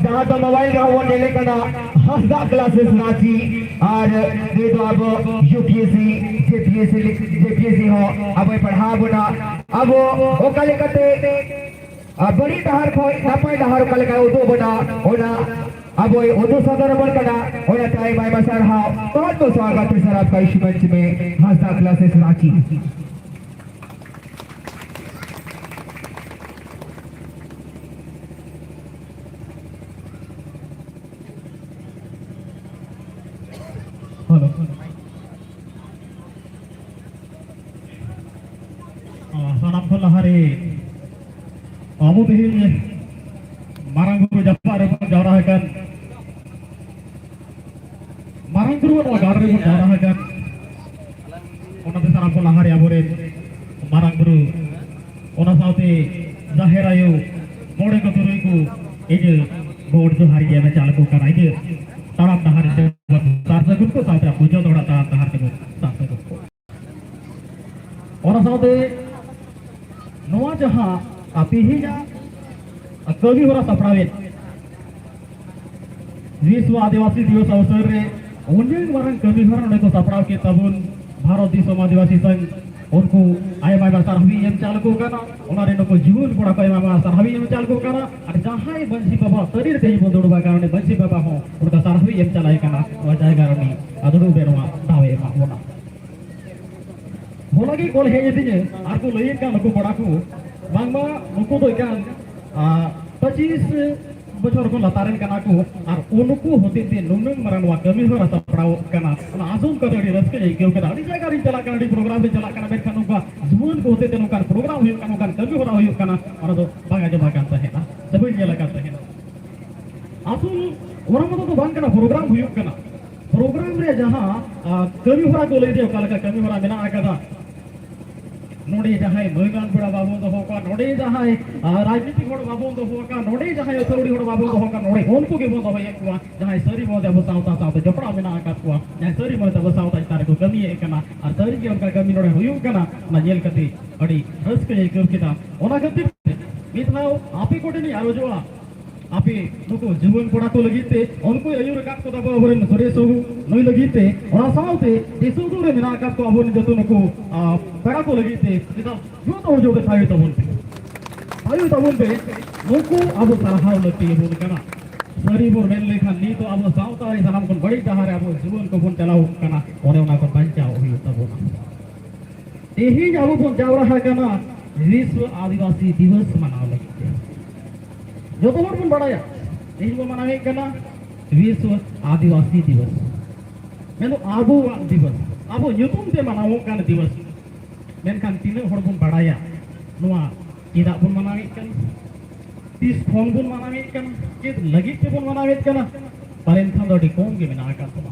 ᱡᱟᱦᱟᱸ ᱫᱚ ᱢᱳᱵᱟᱭᱤᱞ ᱨᱮᱦᱚᱸ ᱵᱚᱱ ᱧᱮᱞᱮ ᱠᱟᱱᱟ, ᱦᱟᱸᱥᱫᱟ ᱠᱞᱟᱥᱮᱥ ᱨᱟᱸᱪᱤ, ᱟᱨ ᱱᱩᱭ ᱫᱚ ᱟᱵᱚ ᱭᱩ ᱯᱤ ᱮᱥ ᱥᱤ, ᱡᱮ ᱯᱤ ᱮᱥ ᱥᱤ, ᱡᱮ ᱯᱤ ᱮᱥ ᱥᱤ ᱦᱚᱸ ᱟᱵᱚᱭ ᱯᱟᱲᱦᱟᱣ ᱵᱚᱱᱟ᱾ ᱟᱵᱚ ᱚᱠᱟ ᱞᱮᱠᱟᱛᱮ ᱟᱨ ᱵᱟᱹᱲᱤᱡ ᱰᱟᱦᱟᱨ ᱠᱷᱚᱱ ᱱᱟᱯᱟᱭ ᱰᱟᱦᱟᱨ ᱚᱠᱟ ᱞᱮᱠᱟᱭ ᱩᱫᱩᱜ ᱵᱚᱱᱟ, ᱚᱱᱟ ᱟᱵᱚᱭ ᱩᱫᱩᱜ ᱥᱚᱫᱚᱨ ᱟᱵᱚᱱ ᱠᱟᱱᱟ᱾ ᱚᱱᱟᱛᱮ ᱟᱭᱢᱟ ᱟᱭᱢᱟ ᱥᱟᱨᱦᱟᱣ᱾ बहुत बहुत स्वागत है सर आपका इस मंच में, हंसदा क्लासेस रांची। हेलो। ᱥᱟᱱᱟᱢ ᱠᱷᱚᱱ ᱞᱟᱦᱟᱨᱮ ᱟᱵᱚ ᱛᱮᱦᱮᱧ ᱢᱟᱨᱟᱝ ᱵᱩᱨᱩ ᱡᱟᱯᱟᱜ ᱨᱮᱵᱚᱱ ᱡᱟᱣᱨᱟ ᱟᱠᱟᱱ, ᱢᱟᱨᱟᱝ ᱵᱩᱨᱩ ᱱᱚᱣᱟ ᱜᱟᱲ ᱨᱮᱵᱚᱱ ᱡᱟᱣᱨᱟ ᱟᱠᱟᱱ, ᱚᱱᱟᱛᱮ ᱥᱟᱱᱟᱢ ᱠᱷᱚᱱ ᱞᱟᱦᱟᱨᱮ ᱟᱵᱚᱨᱮᱱ ᱢᱟᱨᱟᱝ ᱵᱩᱨᱩ, ᱚᱱᱟ ᱥᱟᱶᱛᱮ ᱡᱟᱦᱮᱨ ᱟᱭᱳ, ᱢᱚᱬᱮ ᱠᱚ ᱛᱩᱨᱩᱭ ᱠᱚ, ᱤᱧᱟᱹᱜ ᱜᱚᱰ ᱡᱚᱦᱟᱨ ᱤᱧ ᱮᱢ ᱪᱟᱞ ᱟᱠᱚ ᱠᱟᱱᱟ᱾ ᱤᱧᱟᱹᱜ ᱛᱟᱲᱟᱢ ᱰᱟᱦᱟᱨ ᱨᱮ ᱥᱟᱨ ᱥᱟᱹᱜᱩᱱ ᱠᱚ ᱥᱟᱶᱛᱮ ᱟᱵᱚ ᱡᱚᱛᱚ ᱦᱚᱲᱟᱜ ᱛᱟᱲᱟᱢ ᱰᱟᱦᱟᱨ ᱛᱮᱵᱚᱱ ᱥᱟᱨ ᱥᱟᱹᱜᱩᱱ ᱠᱚ᱾ ᱚᱱᱟ ᱥᱟᱶᱛᱮ ᱱᱚᱣᱟ ᱡᱟᱦᱟᱸ ᱛᱮᱦᱮᱧᱟᱜ ᱠᱟᱹᱢᱤ ᱦᱚᱨᱟ ᱥᱟᱯᱲᱟᱣᱮᱱ, ᱵᱤᱥᱣᱚ ᱟᱹᱫᱤᱵᱟᱹᱥᱤ ᱫᱤᱵᱚᱥ ᱚᱵᱥᱚᱨ ᱨᱮ ᱩᱱᱟᱹᱜ ᱢᱟᱨᱟᱝ ᱠᱟᱹᱢᱤ ᱦᱚᱨᱟ ᱱᱚᱰᱮ ᱠᱚ ᱥᱟᱯᱲᱟᱣ ᱠᱮᱫ ᱛᱟᱵᱚᱱ ᱵᱷᱟᱨᱚᱛ ᱫᱤᱥᱚᱢ ᱟᱹᱫᱤᱵᱟᱹᱥᱤ ᱥᱚᱝᱜᱷ, ᱩᱱᱠᱩ ᱟᱭᱢᱟ ᱟᱭᱢᱟ ᱥᱟᱨᱦᱟᱣ ᱤᱧ ᱮᱢ ᱪᱟᱞ ᱟᱠᱚ ᱠᱟᱱᱟ᱾ ᱚᱱᱟ ᱨᱮ ᱱᱩᱠᱩ ᱡᱩᱣᱟᱹᱱ ᱠᱚᱲᱟ ᱠᱚ ᱟᱭᱢᱟ ᱟᱭᱢᱟ ᱥᱟᱨᱦᱟᱣ ᱤᱧ ᱮᱢ ᱪᱟᱞ ᱟᱠᱚ ᱠᱟᱱᱟ᱾ ᱟᱨ ᱡᱟᱦᱟᱸᱭ ᱢᱟᱹᱡᱷᱤ ᱵᱟᱵᱟ ᱛᱟᱹᱨᱤ ᱨᱮ ᱛᱮᱦᱮᱧ ᱵᱚᱱ ᱫᱩᱲᱩᱵ ᱟᱠᱟᱱᱟ, ᱩᱱᱤ ᱢᱟᱹᱡᱷᱤ ᱵᱟᱵᱟ ᱦᱚᱸ ᱚᱱᱠᱟ ᱥᱟᱨᱦᱟᱣ ᱤᱧ ᱮᱢ ᱪᱟᱞᱟᱭ ᱠᱟᱱᱟ, ᱱᱚᱣᱟ ᱡᱟᱭᱜᱟ ᱨᱮ ᱩᱱᱤ ᱫᱩᱲᱩᱵ ᱨᱮ ᱱᱚᱣᱟ ᱫᱟᱣ ᱮ ᱮᱢᱟᱜ ᱵᱚᱱᱟ᱾ ᱦᱚᱞᱟ ᱜᱮ ᱠᱚᱞ ᱦᱮᱡ ᱟᱹᱫᱤᱧᱟ, ᱟᱨ ᱠᱚ ᱞᱟᱹᱭᱮᱫ ᱠᱟᱱ ᱱᱩᱠᱩ ᱠᱚᱲᱟ ᱠᱚ, ᱵᱟᱝᱢᱟ ᱱᱩᱠᱩ ᱫᱚ ᱮᱠᱟᱱ, ᱟ, ᱯᱚᱸᱪᱤᱥ ᱵᱚᱪᱷᱚᱨ ᱠᱷᱚᱱ ᱞᱟᱛᱟᱨ ᱨᱮᱱ ᱠᱟᱱᱟ ᱠᱚ, ᱟᱨ ᱩᱱᱠᱩ ᱦᱚᱛᱮᱡ ᱛᱮ ᱱᱩᱱᱟᱹᱝ ᱢᱟᱨᱟᱝ ᱱᱚᱣᱟ ᱠᱟᱹᱢᱤ ᱦᱚᱨᱟ ᱥᱟᱯᱲᱟᱣᱚᱜ ᱠᱟᱱᱟ᱾ ᱚᱱᱟ ᱟᱸᱡᱚᱢ ᱠᱟᱛᱮ ᱟᱹᱰᱤ ᱨᱟᱹᱥᱠᱟᱹᱧ ᱟᱹᱭᱠᱟᱹᱣ ᱠᱮᱫᱟ᱾ ᱟᱹᱰᱤ ᱡᱟᱭᱜᱟ ᱨᱤᱧ ᱪᱟᱞᱟᱜ ᱠᱟᱱᱟ, ᱟᱹᱰᱤ ᱯᱨᱳᱜᱨᱟᱢ ᱨᱤᱧ ᱪᱟᱞᱟᱜ ᱠᱟᱱᱟ, ᱢᱮᱱᱠᱷᱟᱱ ᱱᱚᱝᱠᱟ ᱡᱩᱣᱟᱹᱱ ᱠᱚ ᱦᱚᱛᱮᱡ ᱛᱮ ᱱᱚᱝᱠᱟᱱ ᱯᱨᱳᱜᱨᱟᱢ ᱦᱩᱭᱩᱜ ᱠᱟᱱᱟ, ᱱᱚᱝᱠᱟᱱ ᱠᱟᱹᱢᱤ ᱦᱚᱨᱟ ᱦᱩᱭᱩᱜ ᱠᱟᱱᱟ, ᱚᱱᱟ ᱫᱚ ᱵᱟᱝ ᱟᱸᱡᱚᱢ ᱟᱠᱟᱱ ᱛᱟᱦᱮᱸᱱᱟ ᱥᱮ ᱵᱟᱹᱧ ᱧᱮᱞ ᱟᱠᱟᱱ ᱛᱟᱦᱮᱸᱱᱟ᱾ ᱟᱥᱚᱞ ᱚᱱᱟ ᱢᱚᱛᱚ ᱫᱚ ᱵᱟᱝ ᱠᱟᱱᱟ, ᱯᱨᱳᱜᱨᱟᱢ ᱦᱩᱭᱩᱜ ᱠᱟᱱᱟ᱾ ᱯᱨᱳᱜᱨᱟᱢ ᱨᱮ ᱡᱟᱦᱟᱸ, ᱟ, ᱠᱟᱹᱢᱤ ᱦᱚᱨᱟ ᱠᱚ ᱞᱟᱹᱭ ᱫᱟ, ᱚᱠᱟ ᱞᱮᱠᱟ ᱠᱟᱹᱢᱤ ᱦᱚᱨᱟ ᱢᱮᱱᱟᱜ ᱟᱠᱟᱫᱟ, ᱱᱚᱰᱮ ᱡᱟᱦᱟᱸᱭ ᱢᱟᱹᱱᱟᱱ ᱯᱮᱲᱟ ᱵᱟᱵᱚᱱ ᱫᱚᱦᱚ ᱠᱚᱣᱟ, ᱱᱚᱰᱮ ᱡᱟᱦᱟᱸᱭ, ᱟ, ᱨᱟᱡᱽᱱᱤᱛᱤᱠ ᱦᱚᱲ ᱵᱟᱵᱚᱱ ᱫᱚᱦᱚ ᱠᱚᱣᱟ, ᱱᱚᱰᱮ ᱡᱟᱦᱟᱸᱭ ᱟᱹᱛᱷᱟᱹᱣᱲᱤ ᱦᱚᱲ ᱵᱟᱵᱚᱱ ᱫᱚᱦᱚ ᱠᱚᱣᱟ, ᱱᱚᱰᱮ ᱩᱱᱠᱩ ᱜᱮᱵᱚᱱ ᱫᱚᱦᱚᱭᱮᱫ ᱠᱚᱣᱟ᱾ ᱡᱟᱦᱟᱸᱭ ᱥᱟᱹᱨᱤ ᱢᱚᱱᱮ ᱟᱵᱚ ᱥᱟᱶᱛᱟ ᱥᱟᱶᱛᱮ ᱡᱚᱯᱲᱟᱣ ᱢᱮᱱᱟᱜ ᱟᱠᱟᱫ ᱠᱚᱣᱟ, ᱡᱟᱦᱟᱸᱭ ᱥᱟᱹᱨᱤ ᱢᱚᱱᱮ ᱟᱵᱚ ᱥᱟᱶᱛᱟ ᱪᱮᱛᱟᱱ ᱨᱮᱠᱚ ᱠᱟᱹᱢᱤᱭᱮᱫ ᱠᱟᱱᱟ, ᱟᱨ ᱥᱟᱹᱨᱤ ᱜᱮ ᱚᱱᱠᱟ ᱠᱟᱹᱢᱤ ᱱᱚᱰᱮ ᱦᱩᱭᱩᱜ ᱠᱟᱱᱟ, ᱚᱱᱟ ᱧᱮᱞ ᱠᱟᱛᱮ ᱟᱹᱰᱤ ᱨᱟᱹᱥᱠᱟᱹᱧ ᱟᱹᱭᱠᱟᱹᱣ ᱠᱮᱫᱟ᱾ ᱚᱱᱟ ᱠᱷᱟᱹᱛᱤᱨ ᱛᱮ ᱢᱤᱫ ᱫᱷᱟᱣ ᱟᱯᱮ ᱠᱚᱴᱷᱮᱱᱤᱧ ᱟᱨᱚᱡᱚᱜᱼᱟ, ᱟᱯᱮ ᱱᱩᱠᱩ ᱡᱩᱣᱟᱹᱱ ᱠᱚᱲᱟ ᱠᱚ ᱞᱟᱹᱜᱤᱫ ᱛᱮ, ᱩᱱᱠᱩᱭ ᱟᱹᱭᱩᱨ ᱟᱠᱟᱫ ᱠᱚ ᱛᱟᱵᱚ ᱟᱵᱚᱨᱮᱱ ᱥᱩᱨᱮᱥ ᱵᱟᱹᱵᱩ, ᱱᱩᱭ ᱞᱟᱹᱜᱤᱫ ᱛᱮ, ᱚᱱᱟ ᱥᱟᱶᱛᱮ ᱫᱤᱥ ᱩᱫᱩᱜ ᱨᱮ ᱢᱮᱱᱟᱜ ᱟᱠᱟᱫ ᱠᱚ ᱟᱵᱚᱨᱮᱱ ᱡᱚᱛᱚ ᱱᱩᱠᱩ, ᱟ, ᱯᱮᱲᱟ ᱠᱚ ᱞᱟᱹᱜᱤᱫ ᱛᱮ, ᱪᱮᱫᱟᱜ ᱡᱚᱛᱚ ᱦᱚᱲ ᱡᱚᱛᱚ ᱛᱷᱟᱭᱚ ᱛᱟᱵᱚᱱ ᱯᱮ, ᱛᱷᱟᱭᱚ ᱛᱟᱵᱚᱱ ᱯᱮ, ᱱᱩᱠᱩ ᱟᱵᱚ ᱥᱟᱨᱦᱟᱣ ᱞᱟᱹᱠᱛᱤ ᱟᱵᱚᱱ ᱠᱟᱱᱟ᱾ ᱥᱟᱹᱨᱤ ᱵᱚᱱ ᱢᱮᱱ ᱞᱮᱠᱷᱟᱱ ᱱᱤᱛᱚᱜ ᱟᱵᱚ ᱥᱟᱶᱛᱟ ᱨᱮ ᱥᱟᱱᱟᱢ ᱠᱷᱚᱱ ᱵᱟᱹᱲᱤᱡ ᱰᱟᱦᱟᱨ ᱨᱮ ᱟᱵᱚ ᱡᱩᱣᱟᱹᱱ ᱠᱚᱵᱚᱱ ᱪᱟᱞᱟᱣ ᱠᱟᱱᱟ, ᱚᱱᱮ ᱚᱱᱟ ᱠᱚ ᱵᱟᱧᱪᱟᱣ ᱦᱩᱭᱩᱜ ᱛᱟᱵᱚᱱᱟ᱾ ᱛᱮᱦᱮᱧ ᱟᱵᱚ ᱵᱚᱱ ᱡᱟᱣᱨᱟ ᱟᱠᱟᱱᱟ ᱵᱤᱥᱣᱚ ᱟᱹᱫᱤᱵᱟᱹᱥᱤ ᱫᱤᱵᱚᱥ ᱢᱟᱱᱟᱣ ᱞᱟᱹᱜᱤᱫ ᱛᱮ᱾ ᱡᱚᱛᱚ ᱦᱚᱲ ᱵᱚᱱ ᱵᱟᱲᱟᱭᱟ, ᱛᱮᱦᱮᱧ ᱵᱚᱱ ᱢᱟᱱᱟᱣᱮᱫ ᱠᱟᱱᱟ ᱵᱤᱥᱣᱚ ᱟᱹᱫᱤᱵᱟᱹᱥᱤ ᱫᱤᱵᱚᱥ, ᱢᱮᱱᱫᱚ ᱟᱵᱚᱣᱟᱜ ᱫᱤᱵᱚᱥ, ᱟᱵᱚ ᱧᱩᱛᱩᱢ ᱛᱮ ᱢᱟᱱᱟᱣᱚᱜ ᱠᱟᱱ ᱫᱤᱵᱚᱥ᱾ ᱢᱮᱱᱠᱷᱟᱱ ᱛᱤᱱᱟᱹᱜ ᱦᱚᱲ ᱵᱚᱱ ᱵᱟᱲᱟᱭᱟ ᱱᱚᱣᱟ ᱪᱮᱫᱟᱜ ᱵᱚᱱ ᱢᱟᱱᱟᱣᱮᱫ ᱠᱟᱱᱟ? ᱛᱤᱥ ᱠᱷᱚᱱ ᱵᱚᱱ ᱢᱟᱱᱟᱣᱮᱫ ᱠᱟᱱᱟ? ᱪᱮᱫ ᱞᱟᱹᱜᱤᱫ ᱛᱮᱵᱚᱱ ᱢᱟᱱᱟᱣᱮᱫ ᱠᱟᱱᱟ? ᱯᱟᱞᱮᱱ ᱠᱷᱟᱱ ᱫᱚ ᱟᱹᱰᱤ ᱠᱚᱢ ᱜᱮ ᱢᱮᱱᱟᱜ ᱟᱠᱟᱫ ᱵᱚᱱᱟ᱾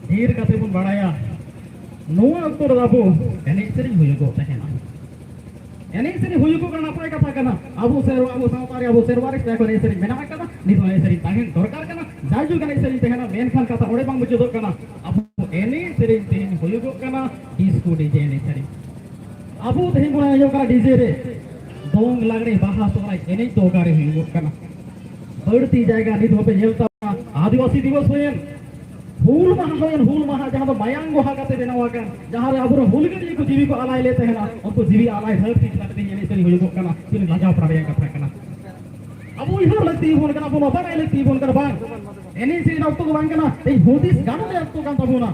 ᱰᱷᱮᱨ ᱠᱟᱛᱮ ᱵᱚᱱ ᱵᱟᱲᱟᱭᱟ, ᱱᱚᱣᱟ ᱚᱠᱛᱚ ᱨᱮᱫᱚ ᱟᱵᱚ ᱮᱱᱮᱡ ᱥᱮᱨᱮᱧ ᱦᱩᱭᱩᱜᱚᱜ ᱛᱟᱦᱮᱱᱟ᱾ ᱮᱱᱮᱡ ᱥᱮᱨᱮᱧ ᱦᱩᱭᱩᱜᱚᱜ ᱠᱟᱱᱟ, ᱱᱟᱯᱟᱭ ᱠᱟᱛᱷᱟ ᱠᱟᱱᱟ᱾ ᱟᱵᱚ ᱥᱮᱨᱣᱟ, ᱟᱵᱚ ᱥᱟᱶᱛᱟ ᱨᱮ, ᱟᱵᱚ ᱥᱮᱨᱣᱟ ᱨᱮ ᱮᱱᱮᱡ ᱥᱮᱨᱮᱧ ᱢᱮᱱᱟᱜ ᱟᱠᱟᱫᱟ, ᱱᱤᱛ ᱦᱚᱸ ᱮᱱᱮᱡ ᱥᱮᱨᱮᱧ ᱛᱟᱦᱮᱱ ᱫᱚᱨᱠᱟᱨ ᱠᱟᱱᱟ᱾ ᱡᱟᱭᱡᱩᱜᱽ ᱮᱱᱮᱡ ᱥᱮᱨᱮᱧ ᱛᱟᱦᱮᱱᱟ, ᱢᱮᱱᱠᱷᱟᱱ ᱠᱟᱛᱷᱟ ᱚᱸᱰᱮ ᱵᱟᱝ ᱢᱩᱪᱟᱹᱫᱚᱜ ᱠᱟᱱᱟ᱾ ᱟᱵᱚ ᱮᱱᱮᱡ ᱥᱮᱨᱮᱧ ᱛᱮᱦᱮᱧ ᱦᱩᱭᱩᱜᱚᱜ ᱠᱟᱱᱟ ᱰᱤᱥᱠᱳ ᱰᱤᱡᱮ ᱮᱱᱮᱡ ᱥᱮᱨᱮᱧ᱾ ᱟᱵᱚ ᱛᱮᱦᱮᱧ ᱵᱚᱱ ᱟᱸᱡᱚᱢ ᱠᱟᱱᱟ ᱰᱤᱡᱮ ᱨᱮ ᱫᱚᱝ, ᱞᱟᱜᱽᱲᱮ, ᱵᱟᱦᱟ, ᱥᱚᱦᱨᱟᱭ ᱮᱱᱮᱡ ᱫᱚ ᱚᱠᱟᱨᱮ ᱦᱩᱭᱩᱜᱚᱜ ᱠᱟᱱᱟ? ᱵᱟᱹᱲᱛᱤ ᱡᱟᱭᱜᱟ ᱱᱤᱛ ᱦᱚᱸᱯᱮ ᱧᱮᱞ ᱛᱟᱵᱚᱱᱟ᱾ ᱟᱹᱫᱤᱵᱟᱹᱥᱤ ᱫᱤᱵᱚᱥ ᱦᱩᱭᱮᱱ, ᱦᱩᱞ ᱢᱟᱦᱟ ᱦᱩᱭᱮᱱ, ᱦᱩᱞ ᱢᱟᱦᱟ ᱡᱟᱦᱟᱸ ᱫᱚ ᱢᱟᱭᱟᱝ ᱵᱚᱦᱟ ᱠᱟᱛᱮ ᱵᱮᱱᱟᱣ ᱟᱠᱟᱱ, ᱡᱟᱦᱟᱸ ᱨᱮ ᱟᱵᱚᱨᱮᱱ ᱦᱩᱞᱜᱟᱹᱨᱤᱭᱟᱹ ᱠᱚ ᱡᱤᱣᱤ ᱠᱚ ᱟᱞᱟᱭ ᱞᱮᱫ ᱛᱟᱦᱮᱱᱟ, ᱩᱱᱠᱩ ᱡᱤᱣᱤ ᱟᱞᱟᱭ ᱫᱷᱟᱹᱨᱛᱤ ᱪᱮᱛᱟᱱ ᱨᱮ ᱛᱮᱦᱮᱧ ᱮᱱᱮᱡ ᱥᱮᱨᱮᱧ ᱦᱩᱭᱩᱜᱚᱜ ᱠᱟᱱᱟ᱾ ᱛᱤᱱᱟᱹᱜ ᱞᱟᱡᱟᱣ ᱯᱟᱲᱟᱣ ᱨᱮᱭᱟᱜ ᱠᱟᱛᱷᱟ ᱠᱟᱱᱟ᱾ ᱟᱵᱚ ᱩᱭᱦᱟᱹᱨ ᱞᱟᱹᱠᱛᱤ ᱵᱚᱱ ᱠᱟᱱᱟ, ᱟᱵᱚ ᱱᱚᱣᱟ ᱵᱟᱲᱟᱭ ᱞᱟᱹᱠᱛᱤ ᱵᱚᱱ ᱠᱟᱱᱟ, ᱵᱟᱝ ᱮᱱᱮᱡ ᱥᱮᱨᱮᱧ ᱚᱠᱛᱚ ᱫᱚ ᱵᱟᱝ ᱠᱟᱱᱟ, ᱛᱮᱦᱮᱧ ᱦᱩᱫᱤᱥ ᱜᱟᱱᱚᱜ ᱨᱮᱭᱟᱜ ᱚᱠᱛᱚ ᱠᱟᱱ ᱛᱟᱵᱚᱱᱟ᱾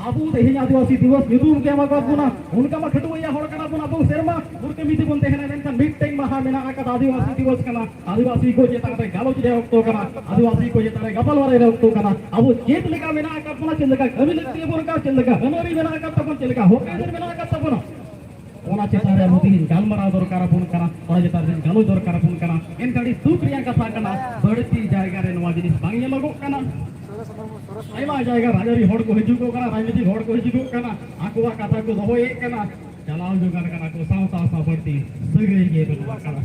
ᱟᱵᱚ ᱛᱮᱦᱮᱧ ᱟᱹᱫᱤᱵᱟᱹᱥᱤ ᱫᱤᱵᱚᱥ ᱧᱩᱛᱩᱢ ᱠᱚ ᱮᱢᱟ ᱠᱟᱫ ᱵᱚᱱᱟ, ᱚᱱᱠᱟ ᱢᱟ ᱠᱷᱟᱹᱴᱣᱟᱹᱭᱟ ᱦᱚᱲ ᱠᱟᱱᱟ ᱵᱚᱱ, ᱟᱵᱚ ᱥᱮᱨᱢᱟ ᱵᱷᱳᱨ ᱠᱟᱹᱢᱤ ᱛᱮᱵᱚᱱ ᱛᱟᱦᱮᱱᱟ, ᱢᱮᱱᱠᱷᱟᱱ ᱢᱤᱫᱴᱮᱱ ᱢᱟᱦᱟ ᱢᱮᱱᱟᱜ ᱟᱠᱟᱫ ᱟᱹᱫᱤᱵᱟᱹᱥᱤ ᱫᱤᱵᱚᱥ ᱠᱟᱱᱟ᱾ ᱟᱹᱫᱤᱵᱟᱹᱥᱤ ᱠᱚ ᱪᱮᱛᱟᱱ ᱨᱮ ᱜᱟᱞᱚᱪ ᱨᱮᱭᱟᱜ ᱚᱠᱛᱚ ᱠᱟᱱᱟ, ᱟᱹᱫᱤᱵᱟᱹᱥᱤ ᱠᱚ ᱪᱮᱛᱟᱱ ᱨᱮ ᱜᱟᱯᱟᱞᱢᱟᱨᱟᱣ ᱨᱮᱭᱟᱜ ᱚᱠᱛᱚ ᱠᱟᱱᱟ᱾ ᱟᱵᱚ ᱪᱮᱫ ᱞᱮᱠᱟ ᱢᱮᱱᱟᱜ ᱟᱠᱟᱫ ᱵᱚᱱᱟ, ᱪᱮᱫ ᱞᱮᱠᱟ ᱠᱟᱹᱢᱤ ᱞᱟᱹᱠᱛᱤ ᱟᱵᱚᱱ ᱠᱟᱱᱟ, ᱪᱮᱫ ᱞᱮᱠᱟ ᱟᱹᱱ ᱟᱹᱨᱤ ᱢᱮᱱᱟᱜ ᱟᱠᱟᱫ ᱛᱟᱵᱚᱱ, ᱪᱮᱫ ᱞᱮᱠᱟ ᱦᱚᱠ ᱟᱹᱭᱫᱟᱹᱨ ᱢᱮᱱᱟᱜ ᱟᱠᱟᱫ ᱛᱟᱵᱚᱱᱟ, ᱚᱱᱟ ᱪᱮᱛᱟᱱ ᱨᱮ ᱟᱵᱚ ᱛᱮᱦᱮᱧ ᱜᱟᱞᱢᱟᱨᱟᱣ ᱫᱚᱨᱠᱟᱨ ᱟᱵᱚᱱ ᱠᱟᱱᱟ, ᱚᱱᱟ ᱪᱮᱛᱟᱱ ᱨᱮ ᱜᱟᱞᱚᱪ ᱫᱚᱨᱠᱟᱨ ᱟᱵᱚᱱ ᱠᱟᱱᱟ᱾ ᱮᱱᱠᱷᱟᱱ ᱟᱹᱰᱤ ᱫᱩᱠ ᱨᱮᱭᱟᱜ ᱠᱟᱛᱷᱟ ᱠᱟᱱᱟ, ᱵᱟᱹᱲᱛᱤ ᱡᱟᱭᱜᱟ ᱨᱮ ᱱᱚᱣᱟ ᱡᱤᱱᱤᱥ ᱵᱟᱝ ᱧᱮᱞᱚᱜᱚᱜ ᱠᱟᱱᱟ᱾ ᱟᱭᱢᱟ ᱡᱟᱭᱜᱟ ᱨᱟᱡᱽᱟᱹᱨᱤ ᱦᱚᱲ ᱠᱚ ᱦᱤᱡᱩᱜᱚᱜ ᱠᱟᱱᱟ, ᱨᱟᱡᱽᱱᱤᱛᱤᱠ ᱦᱚᱲ ᱠᱚ ᱦᱤᱡᱩᱜᱚᱜ ᱠᱟᱱᱟ, ᱟᱠᱚᱣᱟᱜ ᱠᱟᱛᱷᱟ ᱠᱚ ᱫᱚᱦᱚᱭᱮᱫ ᱠᱟᱱᱟ, ᱪᱟᱞᱟᱣ ᱡᱚᱝ ᱠᱟᱱᱟ ᱠᱚ, ᱥᱟᱶᱛᱟ ᱥᱟᱶ ᱵᱟᱹᱲᱛᱤ ᱥᱟᱹᱜᱟᱹᱭ ᱜᱮ ᱵᱟᱹᱱᱩᱜ ᱟᱠᱟᱫᱟ᱾